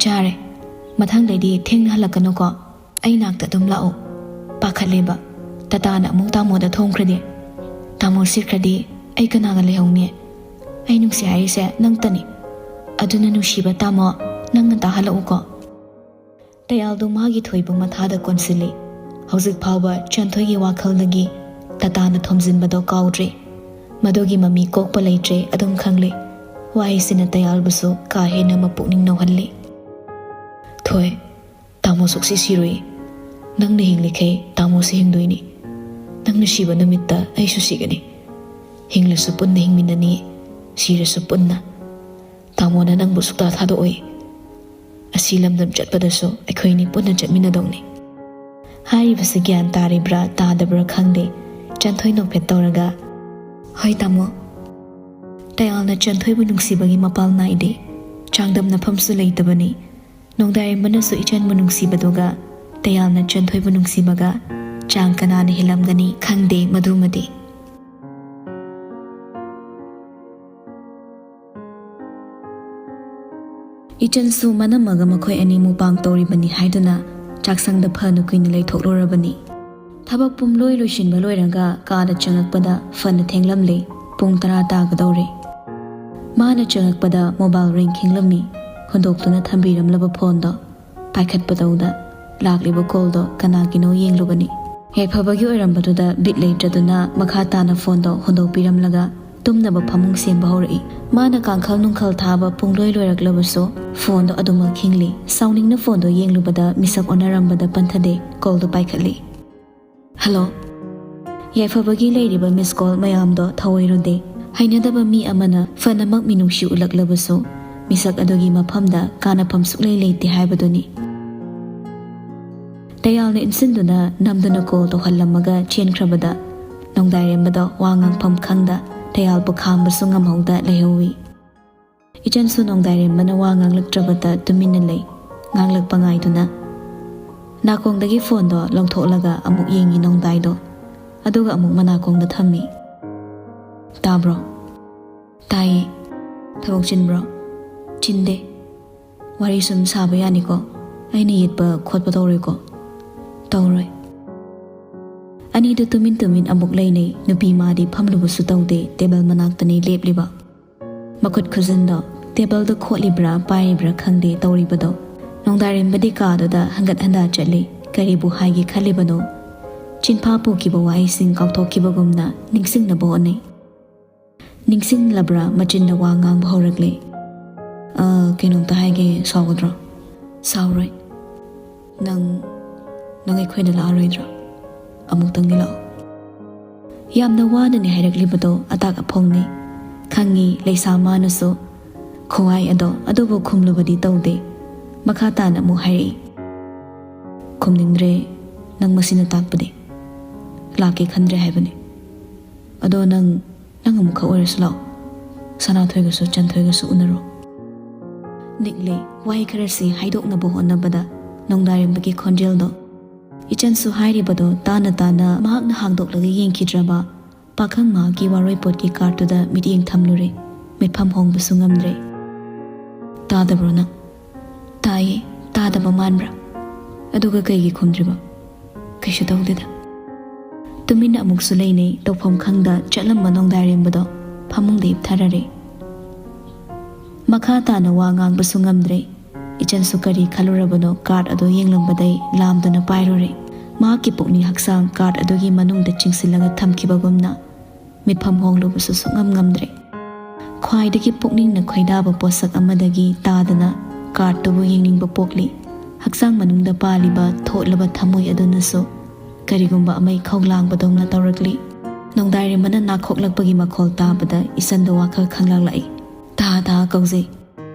"ꯆꯥꯔꯦ꯫ ꯃꯊꯪꯗꯩꯗꯤ ꯊꯦꯡꯅ ꯍꯜꯂꯛꯀꯅꯨꯀꯣ꯫ ꯑꯩ ꯅꯥꯛꯇ ꯑꯗꯨꯝ ꯂꯥꯛꯑꯣ꯫ ꯄꯥꯈꯠꯂꯦꯕ꯫ ꯇꯥꯇꯥꯅ ꯑꯃꯨꯛ ꯇꯥꯃꯣꯗ ꯊꯣꯝꯈ꯭ꯔꯗꯤ? ꯇꯥꯃꯣ ꯁꯤꯈ꯭ꯔꯗꯤ ꯑꯩ ꯀꯅꯥꯒ ꯂꯩꯍꯧꯅꯤ? ꯑꯩ ꯅꯨꯡꯁꯤ ꯍꯥꯏꯔꯤꯁꯦ ꯅꯪꯇꯅꯤ꯫ ꯑꯗꯨꯅ ꯅꯨꯡꯁꯤꯕ ꯇꯥꯃꯣ, ꯅꯪ ꯉꯟꯇꯥ ꯍꯜꯂꯛꯎꯀꯣ꯫" ꯇꯌꯥꯜꯗꯨ ꯃꯥꯒꯤ ꯊꯣꯏꯕꯨ ꯃꯊꯥꯗ ꯀꯣꯟꯁꯤꯜꯂꯤ꯫ ꯍꯧꯖꯤꯛ ꯐꯥꯎꯕ ꯆꯦꯟꯊꯣꯏꯒꯤ ꯋꯥꯈꯜꯗꯒꯤ ꯇꯥꯇꯥꯅ ꯊꯣꯝꯖꯤꯟꯕꯗꯣ ꯀꯥꯎꯗ꯭ꯔꯤ꯫ ꯃꯗꯨꯒꯤ ꯃꯃꯤ ꯀꯣꯛꯄ ꯂꯩꯇ꯭ꯔꯦ ꯑꯗꯨꯝ ꯈꯪꯂꯦ꯫ ꯋꯥꯍꯩꯁꯤꯅ ꯇꯌꯥꯜꯕꯨꯁꯨ ꯀꯥ ꯍꯦꯟꯅ ꯃꯄꯨꯛꯅꯤꯡ ꯅꯧꯍꯜꯂꯤ꯫ "ꯊꯣꯏ, ꯇꯥꯃꯣ ꯁꯨꯛꯁꯤ ꯁꯤꯔꯣꯏ꯫ ꯅꯪꯅ ꯍꯤꯡꯂꯤꯈꯩ ꯇꯥꯃꯣꯁꯨ ꯍꯤꯡꯗꯣꯏꯅꯤ꯫ ꯅꯪꯅ ꯁꯤꯕ ꯅꯨꯃꯤꯠꯇ ꯑꯩꯁꯨ ꯁꯤꯒꯅꯤ꯫ ꯍꯤꯡꯂꯁꯨ ꯄꯨꯟꯅ ꯍꯤꯡꯃꯤꯟꯅꯅꯤ, ꯁꯤꯔꯁꯨ ꯄꯨꯟꯅ꯫ ꯇꯥꯃꯣꯅ ꯅꯪꯕꯨ ꯁꯨꯛꯇꯥ ꯊꯥꯗꯣꯛꯑꯣꯏ꯫ ꯑꯁꯤ ꯂꯝꯗꯝ ꯆꯠꯄꯗꯁꯨ ꯑꯩꯈꯣꯏꯅꯤ ꯄꯨꯟꯅ ꯆꯠꯃꯤꯟꯅꯗꯧꯅꯤ"꯫ ꯍꯥꯏꯔꯤꯕꯁꯤ ꯒ꯭ꯌꯥꯟ ꯇꯥꯔꯤꯕ꯭ꯔꯥ ꯇꯥꯗꯕ꯭ꯔꯥ ꯈꯪꯗꯦ, ꯆꯟꯊꯣꯏ ꯅꯣꯛꯐꯦꯠ ꯇꯧꯔꯒ, "ꯍꯣꯏ ꯇꯥꯃꯣ"꯫ ꯇꯌꯥꯜꯅ ꯆꯟꯊꯣꯏꯕꯨ ꯅꯨꯡꯁꯤꯕꯒꯤ ꯃꯄꯥꯜ ꯅꯥꯏꯗꯦ꯫ ꯆꯥꯡꯗꯝꯅꯐꯝꯁꯨ ꯂꯩꯇꯕꯅꯤ꯫ ꯅꯣꯡꯗꯥꯏꯔꯦꯝꯕꯅꯁꯨ ꯏꯆꯟꯕꯨ ꯅꯨꯡꯁꯤꯕꯗꯨꯒ ꯇꯌꯥꯜꯅ ꯆꯟꯊꯣꯏꯕꯨ ꯅꯨꯡꯁꯤꯕꯒ ꯆꯥꯡ ꯀꯅꯥꯅ ꯍꯦꯜꯂꯝꯒꯅꯤ ꯈꯪꯗꯦ ꯃꯗꯨꯃꯗꯤ꯫ ꯏꯆꯟꯁꯨ ꯃꯅꯝꯃꯒ ꯃꯈꯣꯏ ꯑꯅꯤ ꯃꯨꯛꯕꯥꯡ ꯇꯧꯔꯤꯕꯅꯤ ꯍꯥꯏꯗꯨꯅ ꯆꯥꯛꯁꯪꯗ ꯐꯅ ꯀꯨꯏꯅ ꯂꯩꯊꯣꯛꯂꯨꯔꯕꯅꯤ꯫ ꯊꯕꯛ ꯄꯨꯝꯂꯣꯏ ꯂꯣꯏꯁꯤꯟꯕ ꯂꯣꯏꯔꯒ ꯀꯥꯗ ꯆꯪꯉꯛꯄꯗ ꯐꯅ ꯊꯦꯡꯂꯝꯂꯦ꯫ ꯄꯨꯡ ꯇꯔꯥ ꯇꯥꯒꯗꯧꯔꯦ꯫ ꯃꯥꯅ ꯆꯪꯉꯛꯄꯗ ꯃꯣꯕꯥꯏꯜ ꯔꯤꯡ ꯈꯤꯡꯂꯝꯃꯤ꯫ ꯍꯨꯟꯗꯣꯛꯇꯨꯅ ꯊꯝꯕꯤꯔꯝꯂꯕ ꯐꯣꯟꯗꯣ ꯄꯥꯏꯈꯠꯄꯗꯧꯗ ꯂꯥꯛꯂꯤꯕ ꯀꯣꯜꯗꯣ ꯀꯅꯥꯒꯤꯅꯣ ꯌꯦꯡꯂꯨꯕꯅꯤ꯫ ꯌꯥꯏꯐꯕꯒꯤ ꯑꯣꯏꯔꯝꯕꯗꯨꯗ ꯕꯤꯠ ꯂꯩꯇ꯭ꯔꯗꯨꯅ ꯃꯈꯥ ꯇꯥꯅ ꯐꯣꯟꯗꯣ ꯍꯨꯟꯗꯣꯛꯄꯤꯔꯝꯂꯒ ꯇꯨꯝꯅꯕ ꯐꯃꯨꯡ ꯁꯦꯝꯕ ꯍꯧꯔꯛꯏ꯫ ꯃꯥꯅ ꯀꯥꯡꯈꯜ ꯅꯨꯡꯈꯜ ꯊꯥꯕ ꯄꯨꯡꯂꯣꯏ ꯂꯣꯏꯔꯛꯂꯕꯁꯨ ꯐꯣꯟꯗꯣ ꯑꯗꯨꯃꯛ ꯈꯤꯡꯂꯤ꯫ ꯁꯥꯎꯅꯤꯡꯅ ꯐꯣꯟꯗꯣ ꯌꯦꯡꯂꯨꯕꯗ ꯃꯤꯁꯛ ꯑꯣꯟꯅꯔꯝꯕꯗ ꯄꯟꯊꯗꯦ꯫ ꯀꯣꯜꯗꯣ ꯄꯥꯏꯈꯠꯂꯤ꯫ "ꯍꯜꯂꯣ"꯫ ꯌꯥꯏꯐꯕꯒꯤ ꯂꯩꯔꯤꯕ ꯃꯤꯁ ꯀꯣꯜ ꯃꯌꯥꯝꯗꯣ ꯊꯧꯑꯣꯏꯔꯨꯗꯦ꯫ ꯍꯩꯅꯗꯕ ꯃꯤ ꯑꯃꯅ ꯐꯅꯃꯛ ꯃꯤꯅꯨꯡꯁꯤ ꯎꯠꯂꯛꯂꯕꯁꯨ ꯃꯤꯁꯛ ꯑꯗꯨꯒꯤ ꯃꯐꯝꯗ ꯀꯥꯟꯅꯐꯝ ꯁꯨꯛꯂꯩ ꯂꯩꯇꯦ ꯍꯥꯏꯕꯗꯨꯅꯤ꯫ ꯇꯌꯥꯜꯅ ꯏꯟꯁꯤꯟꯗꯨꯅ ꯅꯝꯗꯨꯅ ꯀꯣꯜ ꯇꯧꯍꯜꯂꯝꯃꯒ ꯆꯦꯟꯈ꯭ꯔꯕꯗ ꯅꯣꯡꯗꯥꯏꯔꯦꯝꯕꯗꯣ ꯋꯥ ꯉꯥꯡꯐꯝ ꯈꯪꯗ ꯇꯌꯥꯜꯕꯨ ꯈꯥꯝꯕꯁꯨ ꯉꯝꯍꯧꯗ ꯂꯩꯍꯧꯏ꯫ ꯏꯆꯟꯁꯨ ꯅꯣꯡꯗꯥꯏꯔꯦꯝꯕꯅ ꯋꯥ ꯉꯥꯡꯂꯛꯇ꯭ꯔꯕꯗ ꯇꯨꯃꯤꯟꯅ ꯂꯩ꯫ ꯉꯥꯡꯂꯛꯄ ꯉꯥꯏꯗꯨꯅ ꯅꯥꯀꯣꯡꯗꯒꯤ ꯐꯣꯟꯗꯣ ꯂꯧꯊꯣꯛꯂꯒ ꯑꯃꯨꯛ ꯌꯦꯡꯉꯤ ꯅꯣꯡꯗꯥꯏꯗꯣ, ꯑꯗꯨꯒ ꯑꯃꯨꯛ ꯃꯅꯥꯀꯣꯡꯗ ꯊꯝꯃꯤ꯫ "ꯇꯥꯕ꯭ꯔꯣ?" "ꯇꯥꯏꯌꯦ꯫ ꯊꯕꯛ ꯆꯤꯟꯕ꯭ꯔꯣ?" "ꯆꯤꯟꯗꯦ꯫ ꯋꯥꯔꯤ ꯁꯨꯝ ꯁꯥꯕ ꯌꯥꯅꯤꯀꯣ? ꯑꯩꯅ ꯌꯦꯠꯄ ꯈꯣꯠꯄ ꯇꯧꯔꯣꯏꯀꯣ?" "ꯇꯧꯔꯣꯏ"꯫ ꯑꯅꯤꯗꯨ ꯇꯨꯃꯤꯟ ꯇꯨꯃꯤꯟ ꯑꯃꯨꯛ ꯂꯩꯅꯩ꯫ ꯅꯨꯄꯤ ꯃꯥꯗꯤ ꯐꯝꯂꯨꯕꯁꯨ ꯇꯧꯗꯦ, ꯇꯦꯕꯜ ꯃꯅꯥꯛꯇꯅꯤ ꯂꯦꯞꯂꯤꯕ꯫ ꯃꯈꯨꯠ ꯈꯨꯖꯟꯗꯣ ꯇꯦꯕꯜꯗ ꯈꯣꯠꯂꯤꯕ꯭ꯔꯥ ꯄꯥꯏꯔꯤꯕ꯭ꯔꯥ ꯈꯪꯗꯦ ꯇꯧꯔꯤꯕꯗꯣ꯫ ꯅꯣꯡꯗꯥꯏꯔꯦꯝꯕꯗꯤ ꯀꯥꯗꯨꯗ ꯍꯪꯒꯠ ꯍꯟꯗꯥ ꯆꯠꯂꯤ꯫ ꯀꯔꯤꯕꯨ ꯍꯥꯏꯒꯦ ꯈꯜꯂꯤꯕꯅꯣ? ꯆꯤꯟꯐꯥ ꯄꯨꯈꯤꯕ ꯋꯥꯍꯩꯁꯤꯡ ꯀꯥꯎꯊꯣꯛꯈꯤꯕꯒꯨꯝꯅ ꯅꯤꯡꯁꯤꯡꯅꯕ ꯍꯣꯠꯅꯩ꯫ ꯅꯤꯡꯁꯤꯡꯂꯕ꯭ꯔꯥ? ꯃꯆꯤꯟꯅ ꯋꯥ ꯉꯥꯡꯕ ꯍꯧꯔꯛꯂꯦ꯫ "ꯑ, ꯀꯩꯅꯣꯝꯇ ꯍꯥꯏꯒꯦ, ꯁꯥꯎꯒꯗ꯭ꯔꯣ?" "ꯁꯥꯎꯔꯣꯏ꯫ ꯅꯪ, ꯅꯪ ꯑꯩꯈꯣꯏꯗ ꯂꯥꯛꯑꯔꯣꯏꯗ꯭ꯔꯣ? ꯑꯃꯨꯛꯇꯪꯗꯤ ꯂꯥꯛꯑꯣ꯫" ꯌꯥꯝꯅ ꯋꯥꯅꯅꯤ ꯍꯥꯏꯔꯛꯂꯤꯕꯗꯣ, ꯑꯇꯥꯛ ꯑꯐꯣꯡꯅꯤ꯫ ꯈꯪꯉꯤ, ꯂꯩꯁꯥ ꯃꯥꯅꯁꯨ ꯈꯣꯡꯉꯥꯏ ꯑꯗꯣ, ꯑꯗꯨꯕꯨ ꯈꯨꯝꯂꯨꯕꯗꯤ ꯇꯧꯗꯦ꯫ ꯃꯈꯥ ꯇꯥꯅ ꯑꯃꯨꯛ ꯍꯥꯏꯔꯛꯏ, "ꯈꯨꯝꯅꯤꯡꯗ꯭ꯔꯦ, ꯅꯪ ꯃꯁꯤꯅ ꯇꯥꯛꯄꯗꯤ꯫ ꯂꯥꯛꯀꯦ ꯈꯟꯗ꯭ꯔꯦ ꯍꯥꯏꯕꯅꯤ꯫ ꯑꯗꯣ ꯅꯪ, ꯅꯪ ꯑꯃꯨꯛꯈꯛ ꯑꯣꯏꯔꯁꯨ ꯂꯥꯛꯑꯣ꯫ ꯁꯅꯥꯊꯣꯏꯒꯁꯨ ꯆꯟꯊꯣꯏꯒꯁꯨ ꯎꯅꯔꯣ꯫" ꯅꯤꯛꯂꯦ꯫ ꯋꯥꯍꯩ ꯈꯔꯁꯤ ꯍꯥꯏꯗꯣꯛꯅꯕ ꯍꯣꯠꯅꯕꯗ ꯅꯣꯡꯗꯥꯏꯔꯦꯝꯕꯒꯤ ꯈꯣꯟꯖꯦꯜꯗꯣ, ꯏꯆꯟꯁꯨ ꯍꯥꯏꯔꯤꯕꯗꯣ ꯇꯥꯅ ꯇꯥꯅ ꯃꯍꯥꯛꯅ ꯍꯥꯡꯗꯣꯛꯂꯒ ꯌꯦꯡꯈꯤꯗ꯭ꯔꯕ ꯄꯥꯈꯪ ꯃꯍꯥꯛꯀꯤ ꯋꯥꯔꯣꯏꯄꯣꯠꯀꯤ ꯀꯥꯔꯠꯇꯨꯗ ꯃꯤꯠꯌꯦꯡ ꯊꯝꯂꯨꯔꯦ꯫ ꯃꯤꯠꯐꯝ ꯍꯣꯡꯕꯁꯨ ꯉꯝꯗ꯭ꯔꯦ꯫ "ꯇꯥꯗꯕ꯭ꯔꯣ ꯅꯪ?" "ꯇꯥꯏꯌꯦ꯫ ꯇꯥꯗꯕ ꯃꯥꯟꯕ꯭ꯔꯥ? ꯑꯗꯨꯒ ꯀꯩꯒꯤ ꯈꯨꯝꯗ꯭ꯔꯤꯕ?" "ꯀꯩꯁꯨ ꯇꯧꯗꯦꯗ꯫" ꯇꯨꯃꯤꯟꯅ ꯑꯃꯨꯛꯁꯨ ꯂꯩꯅꯩ꯫ ꯇꯧꯐꯝ ꯈꯪꯗ ꯆꯠꯂꯝꯕ ꯅꯣꯡꯗꯥꯏꯔꯦꯝꯕꯗꯣ ꯐꯃꯨꯡꯗ ꯍꯤꯞꯊꯔꯔꯦ꯫ ꯃꯈꯥ ꯇꯥꯅ ꯋꯥ ꯉꯥꯡꯕꯁꯨ ꯉꯝꯗ꯭ꯔꯦ꯫ ꯏꯆꯟꯁꯨ ꯀꯔꯤ ꯈꯜꯂꯨꯔꯕꯅꯣ, ꯀꯥꯔꯠ ꯑꯗꯨ ꯌꯦꯡꯂꯝꯕꯗꯩ ꯂꯥꯝꯗꯨꯅ ꯄꯥꯏꯔꯨꯔꯦ꯫ ꯃꯍꯥꯛꯀꯤ ꯄꯨꯛꯅꯤꯡ ꯍꯛꯆꯥꯡ ꯀꯥꯔꯠ ꯑꯗꯨꯒꯤ ꯃꯅꯨꯡꯗ ꯆꯤꯡꯁꯤꯜꯂꯒ ꯊꯝꯈꯤꯕꯒꯨꯝꯅ ꯃꯤꯠꯐꯝ ꯍꯣꯡꯂꯨꯕꯁꯨ ꯁꯨꯛꯉꯝ ꯉꯝꯗ꯭ꯔꯦ꯫ ꯈ꯭ꯋꯥꯏꯗꯒꯤ ꯄꯨꯛꯅꯤꯡꯅ ꯈꯣꯏꯗꯥꯕ ꯄꯣꯠꯁꯛ ꯑꯃꯗꯒꯤ ꯇꯥꯗꯅ ꯀꯥꯔꯠꯇꯨꯕꯨ ꯌꯦꯡꯅꯤꯡꯕ ꯄꯣꯛꯂꯤ꯫ ꯍꯛꯆꯥꯡ ꯃꯅꯨꯡꯗ ꯄꯥꯜꯂꯤꯕ ꯊꯣꯠꯂꯕ ꯊꯃꯣꯏ ꯑꯗꯨꯅꯁꯨ ꯀꯔꯤꯒꯨꯝꯕ ꯑꯃ ꯏꯈꯧ ꯂꯥꯡꯕꯗꯧꯅ ꯇꯧꯔꯛꯂꯤ꯫ ꯅꯣꯡꯗꯥꯏꯔꯦꯝꯕꯅ ꯅꯥꯈꯣꯛꯂꯛꯄꯒꯤ ꯃꯈꯣꯜ ꯇꯥꯕꯗ ꯏꯆꯟꯗ ꯋꯥꯈꯜ ꯈꯪꯂꯥꯛꯂꯛꯏ꯫ "ꯇꯥ, ꯇꯥ ꯀꯧꯖꯩ꯫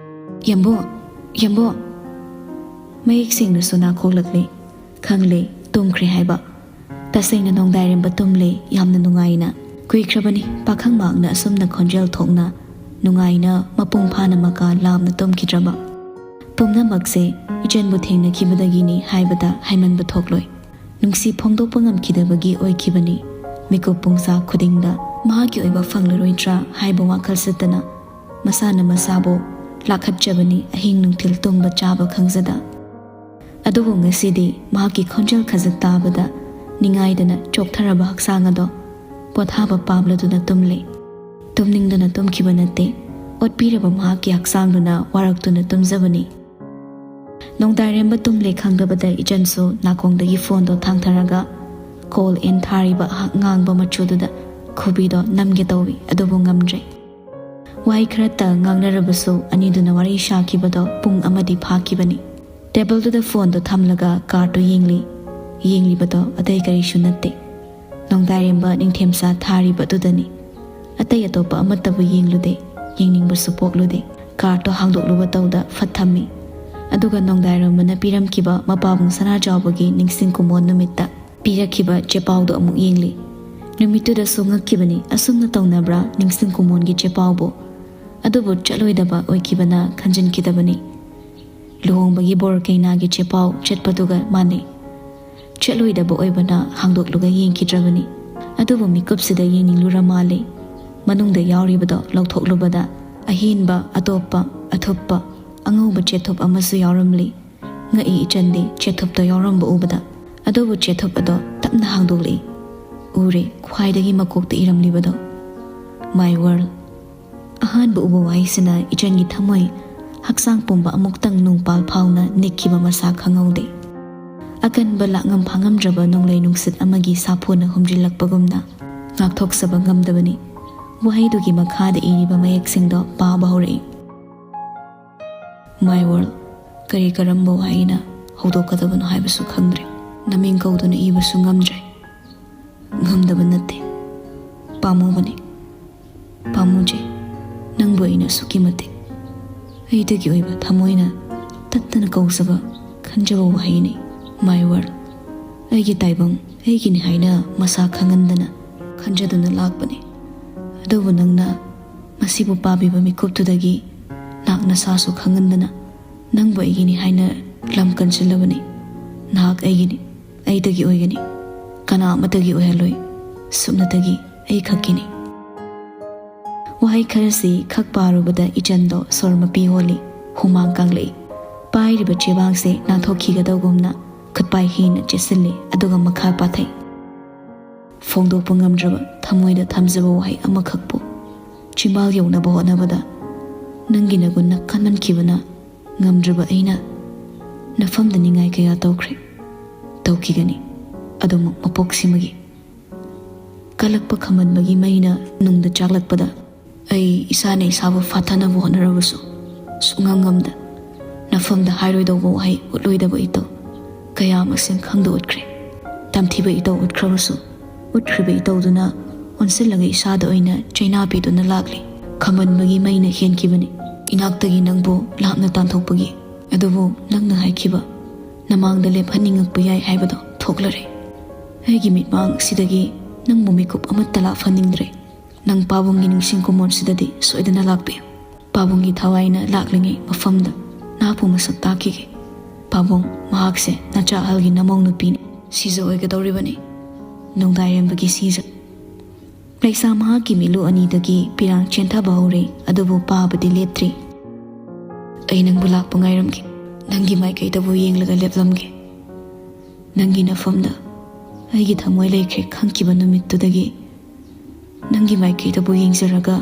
ꯌꯥꯝꯕꯨ, ꯌꯥꯝꯕꯨ!" ꯃꯌꯦꯛ ꯁꯦꯡꯅꯁꯨ ꯅꯥꯈꯣꯛꯂꯛꯂꯤ꯫ ꯈꯪꯂꯦ, ꯇꯨꯝꯈ꯭ꯔꯦ ꯍꯥꯏꯕ꯫ ꯇꯁꯦꯡꯅ ꯅꯣꯡꯗꯥꯏꯔꯦꯝꯕ ꯇꯨꯝꯂꯦ, ꯌꯥꯝꯅ ꯅꯨꯡꯉꯥꯏꯅ꯫ ꯀꯨꯏꯈ꯭ꯔꯕꯅꯤ ꯄꯥꯈꯪ ꯃꯍꯥꯛꯅ ꯑꯁꯨꯝꯅ ꯈꯣꯟꯖꯦꯜ ꯊꯣꯛꯅ, ꯅꯨꯡꯉꯥꯏꯅ, ꯃꯄꯨꯡ ꯐꯥꯅ ꯃꯀꯥ ꯂꯥꯝꯅ ꯇꯨꯝꯈꯤꯗ꯭ꯔꯕ꯫ ꯄꯨꯝꯅꯃꯛꯁꯦ ꯏꯆꯟꯕꯨ ꯊꯦꯡꯅꯈꯤꯕꯗꯒꯤꯅꯤ ꯍꯥꯏꯕꯗ ꯍꯥꯏꯃꯟꯕ ꯊꯣꯛꯂꯣꯏ꯫ ꯅꯨꯡꯁꯤ ꯐꯣꯡꯗꯣꯛꯄ ꯉꯝꯈꯤꯗꯕꯒꯤ ꯑꯣꯏꯈꯤꯕꯅꯤ꯫ ꯃꯤꯀꯨꯞ ꯄꯨꯡꯖꯥ ꯈꯨꯗꯤꯡꯗ ꯃꯍꯥꯛꯀꯤ ꯑꯣꯏꯕ ꯐꯪꯂꯔꯣꯏꯗ꯭ꯔꯥ ꯍꯥꯏꯕ ꯋꯥꯈꯜ ꯁꯤꯠꯇꯅ ꯃꯁꯥꯅ ꯃꯁꯥꯕꯨ ꯂꯥꯈꯠꯆꯕꯅꯤ, ꯑꯍꯤꯡ ꯅꯨꯡꯊꯤꯜ ꯇꯨꯝꯕ ꯆꯥꯕ ꯈꯪꯖꯗ꯫ ꯑꯗꯨꯕꯨ ꯉꯁꯤꯗꯤ ꯃꯍꯥꯛꯀꯤ ꯈꯣꯟꯖꯦꯜ ꯈꯖꯤꯛ ꯇꯥꯕꯗ ꯅꯤꯡꯉꯥꯏꯗꯅ ꯆꯣꯛꯊꯔꯕ ꯍꯛꯆꯥꯡ ꯑꯗꯣ ꯄꯣꯊꯥꯕ ꯄꯥꯝꯂꯗꯨꯅ ꯇꯨꯝꯂꯦ꯫ ꯇꯨꯝꯅꯤꯡꯗꯅ ꯇꯨꯝꯈꯤꯕ ꯅꯠꯇꯦ, ꯑꯣꯠꯄꯤꯔꯕ ꯃꯍꯥꯛꯀꯤ ꯍꯛꯆꯥꯡꯗꯨꯅ ꯋꯥꯔꯛꯇꯨꯅ ꯇꯨꯝꯖꯕꯅꯤ꯫ ꯅꯣꯡꯗꯥꯏꯔꯦꯝꯕ ꯇꯨꯝꯂꯦ ꯈꯪꯗꯕꯗ ꯏꯆꯟꯁꯨ ꯅꯥꯀꯣꯡꯗꯒꯤ ꯐꯣꯟꯗꯣ ꯊꯥꯡꯊꯔꯒ ꯀꯣꯜ ꯑꯦꯟ ꯊꯥꯔꯤꯕ ꯑꯉꯥꯡꯕ ꯃꯆꯨꯗꯨꯗ ꯈꯨꯕꯤꯗꯣ ꯅꯝꯒꯦ ꯇꯧꯏ, ꯑꯗꯨꯕꯨ ꯉꯝꯗ꯭ꯔꯦ꯫ ꯋꯥꯍꯩ ꯈꯔꯇ ꯉꯥꯡꯅꯔꯕꯁꯨ ꯑꯅꯤꯗꯨꯅ ꯋꯥꯔꯤ ꯁꯥꯈꯤꯕꯗꯣ ꯄꯨꯡ ꯑꯃꯗꯤ ꯐꯥꯈꯤꯕꯅꯤ꯫ ꯇꯦꯕꯜꯗꯨꯗ ꯐꯣꯟꯗꯣ ꯊꯝꯂꯒ ꯀꯥꯔꯠꯇꯣ ꯌꯦꯡꯂꯤ꯫ ꯌꯦꯡꯂꯤꯕꯗꯣ ꯑꯇꯩ ꯀꯔꯤꯁꯨ ꯅꯠꯇꯦ, ꯅꯣꯡꯗꯥꯏꯔꯦꯝꯕ ꯅꯤꯡꯊꯦꯝꯆꯥ ꯊꯥꯔꯤꯕ ꯑꯗꯨꯗꯅꯤ꯫ ꯑꯇꯩ ꯑꯇꯣꯞꯄ ꯑꯃꯠꯇꯕꯨ ꯌꯦꯡꯂꯨꯗꯦ, ꯌꯦꯡꯅꯤꯡꯕꯁꯨ ꯄꯣꯛꯂꯨꯗꯦ꯫ ꯀꯥꯔꯠꯇꯣ ꯍꯥꯡꯗꯣꯛꯂꯨꯕ ꯇꯧꯗ ꯐꯠ ꯊꯝꯃꯤ꯫ ꯑꯗꯨꯒ ꯅꯣꯡꯗꯥꯏꯔꯦꯝꯕꯅ ꯄꯤꯔꯝꯈꯤꯕ ꯃꯄꯥꯕꯨꯡ ꯁꯅꯥꯖꯥꯎꯕꯒꯤ ꯅꯤꯡꯁꯤꯡ ꯀꯨꯝꯑꯣꯟ ꯅꯨꯃꯤꯠꯇ ꯄꯤꯔꯛꯈꯤꯕ ꯆꯦꯄꯥꯎꯗꯣ ꯑꯃꯨꯛ ꯌꯦꯡꯂꯤ꯫ ꯅꯨꯃꯤꯠꯇꯨꯗꯁꯨ ꯉꯛꯈꯤꯕꯅꯤ, ꯑꯁꯨꯝꯅ ꯇꯧꯅꯕ꯭ꯔꯥ ꯅꯤꯡꯁꯤꯡ ꯀꯨꯝꯑꯣꯟꯒꯤ ꯆꯦꯄꯥꯎꯕꯨ? ꯑꯗꯨꯕꯨ ꯆꯠꯂꯣꯏꯗꯕ ꯑꯣꯏꯈꯤꯕꯅ ꯈꯟꯖꯤꯟꯈꯤꯗꯕꯅꯤ꯫ ꯂꯨꯍꯣꯡꯕꯒꯤ ꯕꯣꯔ ꯀꯩꯅꯥꯒꯤ ꯆꯦꯄꯥꯎ ꯆꯠꯄꯗꯨꯒ ꯃꯥꯟꯅꯩ꯫ ꯆꯠꯂꯣꯏꯗꯕ ꯑꯣꯏꯕꯅ ꯍꯥꯡꯗꯣꯛꯂꯒ ꯌꯦꯡꯈꯤꯗ꯭ꯔꯕꯅꯤ꯫ ꯑꯗꯨꯕꯨ ꯃꯤꯀꯨꯞꯁꯤꯗ ꯌꯦꯡꯅꯤꯡꯂꯨꯔ ꯃꯥꯜꯂꯦ꯫ ꯃꯅꯨꯡꯗ ꯌꯥꯎꯔꯤꯕꯗꯣ ꯂꯧꯊꯣꯛꯂꯨꯕꯗ ꯑꯍꯦꯟꯕ, ꯑꯇꯣꯞꯄ, ꯑꯊꯨꯞꯄ, ꯑꯉꯧꯕ ꯆꯦꯊꯨꯞ ꯑꯃꯁꯨ ꯌꯥꯎꯔꯝꯂꯤ꯫ ꯉꯛꯏ ꯏꯆꯟꯗꯤ ꯆꯦꯊꯨꯞꯇꯣ ꯌꯥꯎꯔꯝꯕ ꯎꯕꯗ꯫ ꯑꯗꯨꯕꯨ ꯆꯦꯊꯨꯞ ꯑꯗꯣ ꯇꯞꯅ ꯍꯥꯡꯗꯣꯛꯂꯛꯏ꯫ ꯎꯔꯦ, ꯈ꯭ꯋꯥꯏꯗꯒꯤ ꯃꯀꯣꯛꯇ ꯏꯔꯝꯂꯤꯕꯗꯣ꯫ My world꯫ ꯑꯍꯥꯟꯕ ꯎꯕ ꯋꯥꯍꯩꯁꯤꯅ ꯏꯆꯟꯒꯤ ꯊꯃꯣꯏ, ꯍꯛꯆꯥꯡ ꯄꯨꯝꯕ ꯑꯃꯨꯛꯇꯪ ꯅꯨꯡꯄꯥꯜ ꯐꯥꯎꯅ ꯅꯤꯛꯈꯤꯕ ꯃꯁꯥ ꯈꯪꯍꯧꯗꯦ꯫ ꯑꯀꯟꯕ ꯂꯥꯛꯉꯝ ꯐꯥꯉꯝꯗ꯭ꯔꯕ ꯅꯣꯡꯂꯩ ꯅꯨꯡꯁꯤꯠ ꯑꯃꯒꯤ ꯁꯥꯐꯨꯅ ꯍꯨꯝꯖꯤꯜꯂꯛꯄꯒꯨꯝꯅ ꯉꯥꯛꯊꯣꯛꯆꯕ ꯉꯝꯗꯕꯅꯤ꯫ ꯋꯥꯍꯩꯗꯨꯒꯤ ꯃꯈꯥꯗ ꯏꯔꯤꯕ ꯃꯌꯦꯛꯁꯤꯡꯗꯣ ꯄꯥꯕ ꯍꯧꯔꯛꯏ꯫ My world꯫ ꯀꯔꯤ ꯀꯔꯝꯕ ꯋꯥꯍꯩꯅ ꯍꯧꯗꯣꯛꯀꯗꯕꯅꯣ ꯍꯥꯏꯕꯁꯨ ꯈꯪꯗ꯭ꯔꯦ꯫ ꯅꯃꯤꯡ ꯀꯧꯗꯨꯅ ꯏꯕꯁꯨ ꯉꯝꯗ꯭ꯔꯦ꯫ ꯉꯝꯗꯕ ꯅꯠꯇꯦ꯫ ꯄꯥꯝꯃꯨꯕꯅꯤ꯫ ꯄꯥꯝꯃꯨꯖꯩ꯫ ꯅꯪꯕꯨ ꯑꯩꯅ ꯑꯁꯨꯛꯀꯤ ꯃꯇꯤꯛ꯫ ꯑꯩꯗꯒꯤ ꯑꯣꯏꯕ ꯊꯃꯣꯏꯅ ꯇꯠꯇꯅ ꯀꯧꯖꯕ, ꯈꯟꯖꯕ ꯋꯥꯍꯩꯅꯤ꯫ My world꯫ ꯑꯩꯒꯤ ꯇꯥꯏꯕꯪ ꯑꯩꯒꯤꯅꯤ ꯍꯥꯏꯅ ꯃꯁꯥ ꯈꯪꯍꯟꯗꯅ ꯈꯟꯖꯗꯨꯅ ꯂꯥꯛꯄꯅꯤ꯫ ꯑꯗꯨꯕꯨ ꯅꯪꯅ ꯃꯁꯤꯕꯨ ꯄꯥꯕꯤꯕ ꯃꯤꯀꯨꯞꯇꯨꯗꯒꯤ ꯅꯍꯥꯛ ꯅꯁꯥꯁꯨ ꯈꯪꯍꯟꯗꯅ ꯅꯪꯕꯨ ꯑꯩꯒꯤꯅꯤ ꯍꯥꯏꯅ ꯂꯝ ꯀꯟꯁꯤꯜꯂꯕꯅꯤ꯫ ꯅꯍꯥꯛ ꯑꯩꯒꯤꯅꯤ, ꯑꯩꯗꯒꯤ ꯑꯣꯏꯒꯅꯤ, ꯀꯅꯥ ꯑꯃꯠꯇꯒꯤ ꯑꯣꯏꯍꯜꯂꯣꯏ, ꯁꯨꯞꯅꯇꯒꯤ ꯑꯩ ꯈꯛꯀꯤꯅꯤ꯫ ꯋꯥꯍꯩ ꯈꯔꯁꯤ ꯈꯛ ꯄꯥꯔꯨꯕꯗ ꯏꯆꯟꯗꯣ ꯁꯣꯔ ꯃꯄꯤ ꯍꯣꯜꯂꯤ, ꯍꯨꯃꯥꯡ ꯀꯥꯡꯂꯛꯏ꯫ ꯄꯥꯏꯔꯤꯕ ꯆꯦꯕꯥꯡꯁꯦ ꯅꯥꯟꯊꯣꯛꯈꯤꯒꯗꯧꯒꯨꯝꯅ ꯈꯨꯠꯄꯥꯏ ꯍꯦꯟꯅ ꯆꯦꯠꯁꯤꯜꯂꯤ, ꯑꯗꯨꯒ ꯃꯈꯥ ꯄꯥꯊꯩ꯫ ꯐꯣꯡꯗꯣꯛꯄ ꯉꯝꯗ꯭ꯔꯕ ꯊꯃꯣꯏꯗ ꯊꯝꯖꯕ ꯋꯥꯍꯩ ꯑꯃꯈꯛꯄꯨ ꯆꯤꯝꯕꯥꯜ ꯌꯧꯅꯕ ꯍꯣꯠꯅꯕꯗ ꯅꯪꯒꯤ ꯅꯒꯨꯟꯅ ꯀꯟꯃꯟꯈꯤꯕꯅ ꯉꯝꯗ꯭ꯔꯕ ꯑꯩꯅ ꯅꯐꯝꯗ ꯅꯤꯡꯉꯥꯏ ꯀꯌꯥ ꯇꯧꯈ꯭ꯔꯦ, ꯇꯧꯈꯤꯒꯅꯤ, ꯑꯗꯨꯃꯛ ꯃꯄꯣꯛꯁꯤꯃꯒꯤ꯫ ꯀꯜꯂꯛꯄ ꯈꯝꯕꯟꯕꯒꯤ ꯃꯩꯅ ꯅꯨꯡꯗ ꯆꯥꯛꯂꯛꯄꯗ ꯑꯩ ꯏꯁꯥꯅ ꯏꯁꯥꯕꯨ ꯐꯥꯊꯅꯕ ꯍꯣꯠꯅꯔꯕꯁꯨ ꯁꯨꯛꯉꯝ ꯉꯝꯗ, ꯅꯐꯝꯗ ꯍꯥꯏꯔꯣꯏꯗꯧꯕ ꯋꯥꯍꯩ, ꯎꯠꯂꯣꯏꯗꯕ ꯏꯇꯧ ꯀꯌꯥ ꯃꯁꯤꯡ ꯈꯪꯗ ꯎꯠꯈ꯭ꯔꯦ꯫ ꯇꯝꯊꯤꯕ ꯏꯇꯧ ꯎꯠꯈ꯭ꯔꯕꯁꯨ, ꯎꯠꯈ꯭ꯔꯤꯕ ꯏꯇꯧꯗꯨꯅ ꯑꯣꯟꯁꯤꯜꯂꯒ ꯏꯁꯥꯗ ꯑꯣꯏꯅ ꯆꯩꯅꯥ ꯄꯤꯗꯨꯅ ꯂꯥꯛꯂꯤ꯫ ꯈꯝꯕꯟꯕꯒꯤ ꯃꯩꯅ ꯍꯦꯟꯈꯤꯕꯅꯤ ꯏꯅꯥꯛꯇꯒꯤ ꯅꯪꯕꯨ ꯂꯥꯞꯅ ꯇꯥꯟꯊꯣꯛꯄꯒꯤ꯫ ꯑꯗꯨꯕꯨ ꯅꯪꯅ ꯍꯥꯏꯈꯤꯕ ꯅꯃꯥꯡꯗ ꯂꯦꯞꯍꯟꯅꯤꯡꯉꯛꯄ ꯌꯥꯏ ꯍꯥꯏꯕꯗꯣ ꯊꯣꯛꯂꯔꯦ꯫ ꯑꯩꯒꯤ ꯃꯤꯠꯃꯥꯡ ꯑꯁꯤꯗꯒꯤ ꯅꯪꯕꯨ ꯃꯤꯀꯨꯞ ꯑꯃꯠꯇ ꯂꯥꯞꯍꯟꯅꯤꯡꯗ꯭ꯔꯦ꯫ ꯅꯪ ꯄꯥꯕꯨꯡꯒꯤ ꯅꯤꯡꯁꯤꯡ ꯈꯨꯃꯣꯟꯁꯤꯗꯗꯤ ꯁꯣꯏꯗꯅ ꯂꯥꯛꯄꯤꯌꯨ꯫ ꯄꯥꯕꯨꯡꯒꯤ ꯊꯋꯥꯏꯅ ꯂꯥꯛꯂꯤꯉꯩ ꯃꯐꯝꯗ ꯅꯍꯥꯛꯄꯨ ꯃꯁꯛ ꯇꯥꯛꯈꯤꯒꯦ꯫ ꯄꯥꯕꯨꯡ, ꯃꯍꯥꯛꯁꯦ ꯅꯆꯥ ꯑꯍꯜꯒꯤ ꯅꯃꯧ ꯅꯨꯄꯤꯅꯤ꯫ ꯁꯤꯖ ꯑꯣꯏꯒꯗꯧꯔꯤꯕꯅꯤ꯫ ꯅꯣꯡꯗꯥꯏꯔꯦꯝꯕꯒꯤ ꯁꯤꯖ꯫ ꯂꯩꯁꯥ ꯃꯍꯥꯛꯀꯤ ꯃꯤꯠꯂꯨ ꯑꯅꯤꯗꯒꯤ ꯄꯤꯔꯥꯡ ꯆꯦꯟꯊꯕ ꯍꯧꯔꯦ, ꯑꯗꯨꯕꯨ ꯄꯥꯕꯗꯤ ꯂꯦꯞꯇ꯭ꯔꯤ꯫ ꯑꯩ ꯅꯪꯕꯨ ꯂꯥꯛꯄ ꯉꯥꯏꯔꯝꯒꯦ꯫ ꯅꯪꯒꯤ ꯃꯥꯏꯀꯩꯗꯕꯨ ꯌꯦꯡꯂꯒ ꯂꯦꯞꯂꯝꯒꯦ꯫ ꯅꯪꯒꯤ ꯅꯐꯝꯗ ꯑꯩꯒꯤ ꯊꯃꯣꯏ ꯂꯩꯈ꯭ꯔꯦ ꯈꯪꯈꯤꯕ ꯅꯨꯃꯤꯠꯇꯨꯗꯒꯤ ꯅꯪꯒꯤ ꯃꯥꯏꯀꯩꯗꯕꯨ ꯌꯦꯡꯖꯔꯒ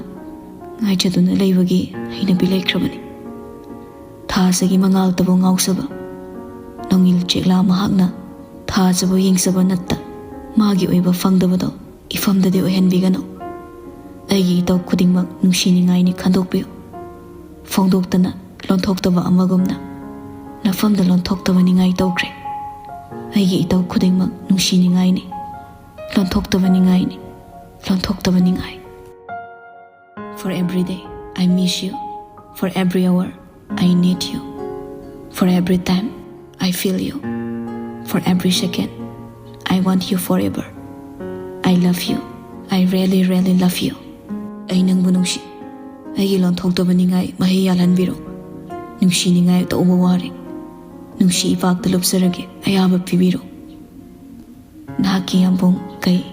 ꯉꯥꯏꯖꯗꯨꯅ ꯂꯩꯕꯒꯤ ꯍꯩꯅꯕꯤ ꯂꯩꯈ꯭ꯔꯕꯅꯤ꯫ ꯊꯥꯖꯒꯤ ꯃꯉꯥꯜꯇꯕꯨ ꯉꯥꯎꯖꯕ, ꯅꯣꯡꯏꯜ ꯆꯦꯛꯂꯥ ꯃꯍꯥꯛꯅ ꯊꯥꯖꯕꯨ ꯌꯦꯡꯖꯕ ꯅꯠꯇ ꯃꯥꯒꯤ ꯑꯣꯏꯕ ꯐꯪꯗꯕꯗꯣ ꯏꯐꯝꯗꯗꯤ ꯑꯣꯏꯍꯟꯕꯤꯒꯅꯨ꯫ ꯑꯩꯒꯤ ꯏꯇꯧ ꯈꯨꯗꯤꯡꯃꯛ ꯅꯨꯡꯁꯤꯅꯤꯡꯉꯥꯏꯅꯤ ꯈꯟꯗꯣꯛꯄꯤꯌꯨ꯫ ꯐꯣꯡꯗꯣꯛꯇꯅ ꯂꯣꯟꯊꯣꯛꯇꯕ ꯑꯃꯒꯨꯝꯅ ꯅꯐꯝꯗ ꯂꯣꯟꯊꯣꯛꯇꯕ ꯅꯤꯡꯉꯥꯏ ꯇꯧꯈ꯭ꯔꯦ꯫ ꯑꯩꯒꯤ ꯏꯇꯧ ꯈꯨꯗꯤꯡꯃꯛ ꯅꯨꯡꯁꯤꯅꯤꯡꯉꯥꯏꯅꯤ꯫ ꯂꯣꯟꯊꯣꯛꯇꯕ ꯅꯤꯡꯉꯥꯏꯅꯤ꯫ ꯂꯣꯟꯊꯣꯛꯇꯕ ꯅꯤꯡꯉꯥꯏ꯫ For every day, I miss you. For every hour, I need you. For every time, I feel you. For every second, I want you forever. I love you. I really, really love you. ꯑꯩ ꯅꯪꯕꯨ ꯅꯨꯡꯁꯤ꯫ ꯑꯩꯒꯤ ꯂꯣꯟꯊꯣꯛꯇꯕ ꯅꯤꯡꯉꯥꯏ ꯃꯍꯩ ꯌꯥꯜꯍꯟꯕꯤꯔꯣ꯫ ꯅꯨꯡꯁꯤ ꯅꯤꯡꯉꯥꯏ ꯇꯧꯕ ꯋꯥꯔꯦ꯫ ꯅꯨꯡꯁꯤ ꯏꯄꯥꯛꯇ ꯂꯨꯞꯆꯔꯒꯦ, ꯑꯌꯥꯕ ꯄꯤꯕꯤꯔꯣ꯫ ꯅꯍꯥꯛꯀꯤ ꯌꯥꯝꯕꯨꯡ ꯀꯩ꯫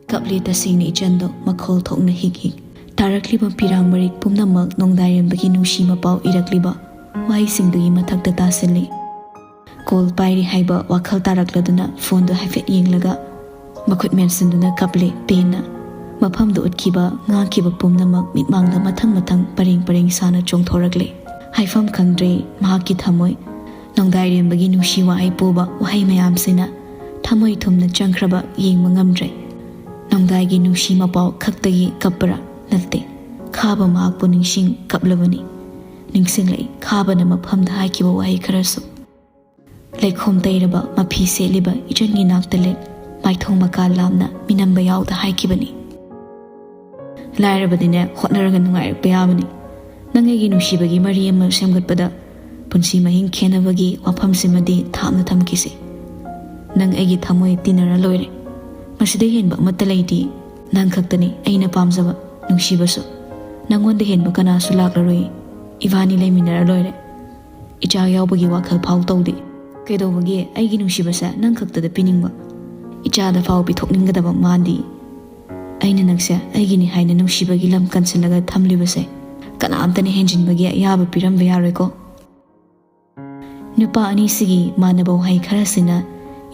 ꯀꯞꯂꯦ ꯇꯁꯦꯡꯅ ꯏꯆꯟꯗꯣ, ꯃꯈꯣꯜ ꯊꯣꯛꯅ ꯍꯤꯛ ꯍꯤꯛ꯫ ꯇꯥꯔꯛꯂꯤꯕ ꯄꯤꯔꯥꯡ ꯃꯔꯤꯛ ꯄꯨꯝꯅꯃꯛ ꯅꯣꯡꯗꯥꯏꯔꯦꯝꯕꯒꯤ ꯅꯨꯡꯁꯤ ꯃꯄꯥꯎ ꯏꯔꯛꯂꯤꯕ ꯋꯥꯍꯩꯁꯤꯡꯗꯨꯒꯤ ꯃꯊꯛꯇ ꯇꯥꯁꯤꯜꯂꯤ꯫ ꯀꯣꯜ ꯄꯥꯏꯔꯤ ꯍꯥꯏꯕ ꯋꯥꯈꯜ ꯇꯥꯔꯛꯂꯗꯨꯅ ꯐꯣꯟꯗꯨ ꯍꯥꯏꯐꯦꯠ ꯌꯦꯡꯂꯒ ꯃꯈꯨꯠ ꯃꯦꯟꯁꯤꯟꯗꯨꯅ ꯀꯞꯂꯦ ꯄꯦꯟꯅ꯫ ꯃꯐꯝꯗ ꯎꯠꯈꯤꯕ, ꯉꯥꯡꯈꯤꯕ ꯄꯨꯝꯅꯃꯛ ꯃꯤꯠꯃꯥꯡꯗ ꯃꯊꯪ ꯃꯊꯪ ꯄꯔꯦꯡ ꯄꯔꯦꯡ ꯁꯥꯅ ꯆꯣꯡꯊꯣꯔꯛꯂꯦ꯫ ꯍꯥꯏꯐꯝ ꯈꯪꯗ꯭ꯔꯦ ꯃꯍꯥꯛꯀꯤ ꯊꯃꯣꯏ꯫ ꯅꯣꯡꯗꯥꯏꯔꯦꯝꯕꯒꯤ ꯅꯨꯡꯁꯤ ꯋꯥꯍꯩ ꯄꯨꯕ ꯋꯥꯍꯩ ꯃꯌꯥꯝꯁꯤꯅ ꯊꯃꯣꯏ ꯊꯨꯝꯅ ꯆꯪꯈ꯭ꯔꯕ ꯌꯦꯡꯕ ꯉꯝꯗ꯭ꯔꯦ꯫ ꯅꯣꯡꯗꯥꯏꯒꯤ ꯅꯨꯡꯁꯤ ꯃꯄꯥꯎ ꯈꯛꯇꯒꯤ ꯀꯞꯄꯔꯥ? ꯅꯠꯇꯦ, ꯈꯥꯕ ꯃꯍꯥꯛꯄꯨ ꯅꯤꯡꯁꯤꯡ ꯀꯞꯂꯕꯅꯤ꯫ ꯅꯤꯡꯁꯤꯡꯂꯛꯏ, ꯈꯥꯕꯅ ꯃꯐꯝꯗ ꯍꯥꯏꯈꯤꯕ ꯋꯥꯍꯩ ꯈꯔꯁꯨ꯫ ꯂꯩꯈꯣꯝ ꯇꯩꯔꯕ ꯃꯐꯤ ꯁꯦꯠꯂꯤꯕ ꯏꯆꯟꯒꯤ ꯅꯥꯛꯇ ꯂꯦꯞ, ꯃꯥꯏꯊꯣꯡ ꯃꯀꯥ ꯂꯥꯝꯅ ꯃꯤꯅꯝꯕ ꯌꯥꯎꯗ ꯍꯥꯏꯈꯤꯕꯅꯤ꯫ ꯂꯥꯏꯔꯕꯗꯤꯅꯦ, ꯍꯣꯠꯅꯔꯒ ꯅꯨꯡꯉꯥꯏꯔꯛꯄ ꯌꯥꯕꯅꯤ꯫ ꯅꯪ ꯑꯩꯒꯤ ꯅꯨꯡꯁꯤꯕꯒꯤ ꯃꯔꯤ ꯑꯃ ꯁꯦꯝꯒꯠꯄꯗ ꯄꯨꯟꯁꯤ ꯃꯍꯤꯡ ꯈꯦꯟꯅꯕꯒꯤ ꯋꯥꯐꯝꯁꯤꯃꯗꯤ ꯊꯥꯞꯅ ꯊꯝꯈꯤꯁꯤ꯫ ꯅꯪ ꯑꯩꯒꯤ ꯊꯃꯣꯏ ꯇꯤꯟꯅꯔ ꯂꯣꯏꯔꯦ꯫ ꯃꯁꯤꯗ ꯍꯦꯟꯕ ꯑꯃꯠꯇ ꯂꯩꯇꯦ꯫ ꯅꯪ ꯈꯛꯇꯅꯤ ꯑꯩꯅ ꯄꯥꯝꯖꯕ ꯅꯨꯡꯁꯤꯕꯁꯨ꯫ ꯅꯪꯉꯣꯟꯗ ꯍꯦꯟꯕ ꯀꯅꯥꯁꯨ ꯂꯥꯛꯂꯔꯣꯏ꯫ ꯏꯕꯥꯅꯤ ꯂꯩꯃꯤꯟꯅꯔ ꯂꯣꯏꯔꯦ꯫ ꯏꯆꯥ ꯌꯥꯎꯕꯒꯤ ꯋꯥꯈꯜ ꯐꯥꯎ ꯇꯧꯗꯦ꯫ ꯀꯩꯗꯧꯕꯒꯤ ꯑꯩꯒꯤ ꯅꯨꯡꯁꯤꯕꯁꯦ ꯅꯪ ꯈꯛꯇꯗ ꯄꯤꯅꯤꯡꯕ? ꯏꯆꯥꯗ ꯐꯥꯎ ꯄꯤꯊꯣꯛꯅꯤꯡꯒꯗꯕ ꯃꯥꯟꯗꯤ꯫ ꯑꯩꯅ ꯅꯪꯁꯦ ꯑꯩꯒꯤꯅꯤ ꯍꯥꯏꯅ ꯅꯨꯡꯁꯤꯕꯒꯤ ꯂꯝ ꯀꯟꯁꯤꯜꯂꯒ ꯊꯝꯂꯤꯕꯁꯦ ꯀꯅꯥꯝꯇꯅ ꯍꯦꯟꯖꯤꯟꯕꯒꯤ ꯑꯌꯥꯕ ꯄꯤꯔꯝꯕ ꯌꯥꯔꯣꯏꯀꯣ꯫ ꯅꯨꯄꯥ ꯑꯅꯤꯁꯤꯒꯤ ꯃꯥꯟꯅꯕ ꯋꯥꯍꯩ ꯈꯔꯁꯤꯅ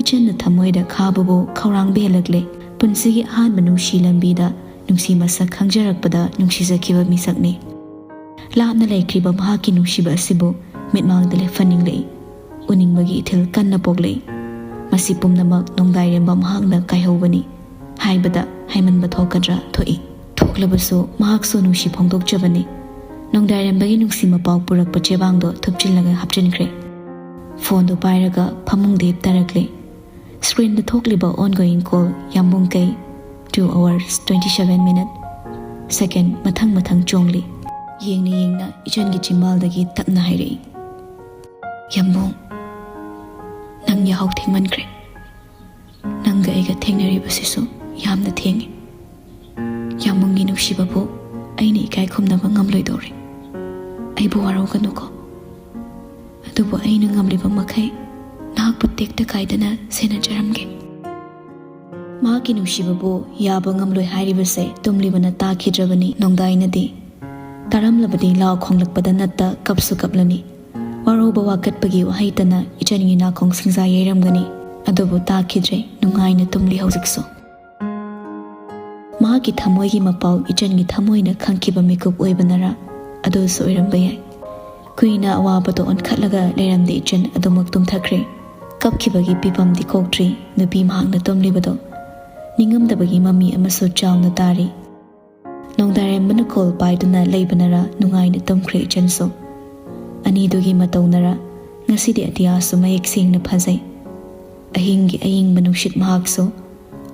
ꯏꯆꯟꯅ ꯊꯃꯣꯏꯗ ꯈꯥꯕꯕꯨ ꯈꯧꯔꯥꯡꯕ ꯍꯦꯜꯂꯛꯂꯦ꯫ ꯄꯨꯟꯁꯤꯒꯤ ꯑꯍꯥꯟꯕ ꯅꯨꯡꯁꯤ ꯂꯝꯕꯤꯗ ꯅꯨꯡꯁꯤ ꯃꯁꯛ ꯈꯪꯖꯔꯛꯄꯗ ꯅꯨꯡꯁꯤꯖꯈꯤꯕ ꯃꯤꯁꯛꯅꯤ꯫ ꯂꯥꯞꯅ ꯂꯩꯈ꯭ꯔꯤꯕ ꯃꯍꯥꯛꯀꯤ ꯅꯨꯡꯁꯤꯕ ꯑꯁꯤꯕꯨ ꯃꯤꯠꯃꯥꯡꯗ ꯂꯦꯞꯍꯟꯅꯤꯡꯂꯛꯏ꯫ ꯎꯅꯤꯡꯕꯒꯤ ꯏꯊꯤꯜ ꯀꯟꯅ ꯄꯣꯛꯂꯛꯏ꯫ ꯃꯁꯤ ꯄꯨꯝꯅꯃꯛ ꯅꯣꯡꯗꯥꯏꯔꯦꯝꯕ ꯃꯍꯥꯛꯅ ꯀꯥꯏꯍꯧꯕꯅꯤ꯫ ꯍꯥꯏꯕꯗ ꯍꯥꯏꯃꯟꯕ ꯊꯣꯛꯀꯗ꯭ꯔꯥ? ꯊꯣꯛꯏ꯫ ꯊꯣꯛꯂꯕꯁꯨ ꯃꯍꯥꯛꯁꯨ ꯅꯨꯡꯁꯤ ꯐꯣꯡꯗꯣꯛꯆꯕꯅꯤ꯫ ꯅꯣꯡꯗꯥꯏꯔꯦꯝꯕꯒꯤ ꯅꯨꯡꯁꯤ ꯃꯄꯥꯎ ꯄꯨꯔꯛꯄ ꯆꯦꯕꯥꯡꯗꯣ ꯊꯨꯞꯆꯤꯜꯂꯒ ꯍꯥꯞꯆꯤꯟꯈ꯭ꯔꯦ꯫ ꯐꯣꯟꯗꯣ ꯄꯥꯏꯔꯒ ꯐꯃꯨꯡꯗ ꯍꯤꯞꯊꯔꯛꯂꯦ꯫ ꯁ꯭ꯀ꯭ꯔꯤꯟꯗ ꯊꯣꯛꯂꯤꯕ ongoing call ꯌꯥꯝꯕꯨꯡ ꯀꯩ, two hours twenty seven minute꯫ ꯁꯦꯀꯦꯟ ꯃꯊꯪ ꯃꯊꯪ ꯆꯣꯡꯂꯤ꯫ ꯌꯦꯡꯅ ꯌꯦꯡꯅ ꯏꯆꯟꯒꯤ ꯆꯤꯝꯕꯥꯜꯗꯒꯤ ꯇꯞꯅ ꯍꯥꯏꯔꯛꯏ, "ꯌꯥꯝꯕꯨꯡ, ꯅꯪ ꯌꯥꯍꯧ ꯊꯦꯡꯃꯟꯈ꯭ꯔꯦ꯫ ꯅꯪꯒ ꯑꯩꯒ ꯊꯦꯡꯅꯔꯤꯕꯁꯤꯁꯨ ꯌꯥꯝꯅ ꯊꯦꯡꯉꯤ꯫ ꯌꯥꯝꯕꯨꯡꯒꯤ ꯅꯨꯡꯁꯤꯕꯕꯨ ꯑꯩꯅ ꯏꯀꯥꯏ ꯈꯨꯝꯅꯕ ꯉꯝꯂꯣꯏꯗꯧꯔꯦ꯫ ꯑꯩꯕꯨ ꯋꯥꯔꯧꯒꯅꯨꯀꯣ꯫ ꯑꯗꯨꯕꯨ ꯑꯩꯅ ꯉꯝꯂꯤꯕ ꯃꯈꯩ ꯅꯍꯥꯛꯄꯨ ꯇꯦꯛꯇ ꯀꯥꯏꯗꯅ ꯁꯦꯟꯅꯖꯔꯝꯒꯦ꯫" ꯃꯍꯥꯛꯀꯤ ꯅꯨꯡꯁꯤꯕꯕꯨ ꯌꯥꯕ ꯉꯝꯂꯣꯏ ꯍꯥꯏꯔꯤꯕꯁꯦ ꯇꯨꯝꯂꯤꯕꯅ ꯇꯥꯈꯤꯗ꯭ꯔꯕꯅꯤ ꯅꯣꯡꯗꯥꯏꯅꯗꯤ꯫ ꯇꯥꯔꯝꯂꯕꯗꯤ ꯂꯥꯎ ꯈꯣꯡꯂꯛꯄꯗ ꯅꯠꯇ ꯀꯞꯁꯨ ꯀꯞꯂꯅꯤ꯫ ꯋꯥꯔꯧꯕ ꯋꯥꯀꯠꯄꯒꯤ ꯋꯥꯍꯩꯇꯅ ꯏꯆꯟꯒꯤ ꯅꯥꯀꯣꯡ ꯁꯤꯡꯖꯥ ꯌꯩꯔꯝꯒꯅꯤ꯫ ꯑꯗꯨꯕꯨ ꯇꯥꯈꯤꯗ꯭ꯔꯦ, ꯅꯨꯡꯉꯥꯏꯅ ꯇꯨꯝꯂꯤ ꯍꯧꯖꯤꯛꯁꯨ꯫ ꯃꯍꯥꯛꯀꯤ ꯊꯃꯣꯏꯒꯤ ꯃꯄꯥꯎ ꯏꯆꯟꯒꯤ ꯊꯃꯣꯏꯅ ꯈꯪꯈꯤꯕ ꯃꯤꯀꯨꯞ ꯑꯣꯏꯕꯅꯔꯥ? ꯑꯗꯨꯁꯨ ꯑꯣꯏꯔꯝꯕ ꯌꯥꯏ꯫ ꯀꯨꯏꯅ ꯑꯋꯥꯕꯗꯣ ꯑꯣꯟꯈꯠꯂꯒ ꯂꯩꯔꯝꯗꯦ ꯏꯆꯟ, ꯑꯗꯨꯃꯛ ꯇꯨꯝꯊꯈ꯭ꯔꯦ꯫ ꯀꯞꯈꯤꯕꯒꯤ ꯄꯤꯐꯝꯗꯤ ꯀꯣꯛꯇ꯭ꯔꯤ ꯅꯨꯄꯤ ꯃꯍꯥꯛꯅ ꯇꯨꯝꯂꯤꯕꯗꯣ꯫ ꯅꯤꯡꯉꯝꯗꯕꯒꯤ ꯃꯃꯤ ꯑꯃꯁꯨ ꯆꯥꯎꯅ ꯇꯥꯔꯤ꯫ ꯅꯣꯡꯗꯥꯔꯦꯝꯕꯅ ꯀꯣꯜ ꯄꯥꯏꯗꯨꯅ ꯂꯩꯕꯅꯔꯥ ꯅꯨꯡꯉꯥꯏꯅ ꯇꯨꯝꯈ꯭ꯔꯦ ꯏꯆꯟꯁꯨ꯫ ꯑꯅꯤꯗꯨꯒꯤ ꯃꯇꯧꯅꯔꯥ ꯉꯁꯤꯗꯤ ꯑꯇꯤꯌꯥꯁꯨ ꯃꯌꯦꯛ ꯁꯦꯡꯅ ꯐꯖꯩ꯫ ꯑꯍꯤꯡꯒꯤ ꯑꯏꯪꯕ ꯅꯨꯡꯁꯤꯠ ꯃꯍꯥꯛꯁꯨ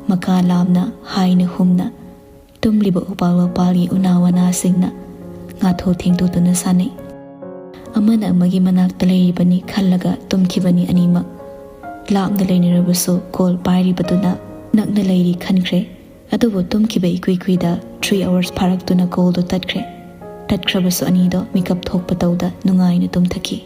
ꯃꯀꯥ ꯂꯥꯝꯅ ꯍꯥꯏꯅ ꯍꯨꯝꯅ ꯇꯨꯝꯂꯤꯕ ꯎꯄꯥꯜ ꯋꯥꯄꯥꯜꯒꯤ ꯎꯅꯥ ꯋꯥꯅꯥꯁꯤꯡꯅ ꯉꯥꯊꯣ ꯊꯦꯡꯗꯣꯛꯇꯨꯅ ꯁꯥꯟꯅꯩ꯫ ꯑꯃꯅ ꯑꯃꯒꯤ ꯃꯅꯥꯛꯇ ꯂꯩꯔꯤꯕꯅꯤ ꯈꯜꯂꯒ ꯇꯨꯝꯈꯤꯕꯅꯤ ꯑꯅꯤꯃꯛ꯫ ꯂꯥꯞꯅ ꯂꯩꯅꯔꯕꯁꯨ ꯀꯣꯜ ꯄꯥꯏꯔꯤꯕꯗꯨꯅ ꯅꯛꯅ ꯂꯩꯔꯤ ꯈꯟꯈ꯭ꯔꯦ꯫ ꯑꯗꯨꯕꯨ ꯇꯨꯝꯈꯤꯕ ꯏꯀꯨꯏ ꯀꯨꯏꯗ three hours ꯐꯥꯔꯛꯇꯨꯅ ꯀꯣꯜꯗꯨ ꯇꯠꯈ꯭ꯔꯦ꯫ ꯇꯠꯈ꯭ꯔꯕꯁꯨ ꯑꯅꯤꯗꯣ ꯃꯤꯀꯞ ꯊꯣꯛꯄ ꯇꯧꯗ ꯅꯨꯡꯉꯥꯏꯅ ꯇꯨꯝꯊꯈꯤ꯫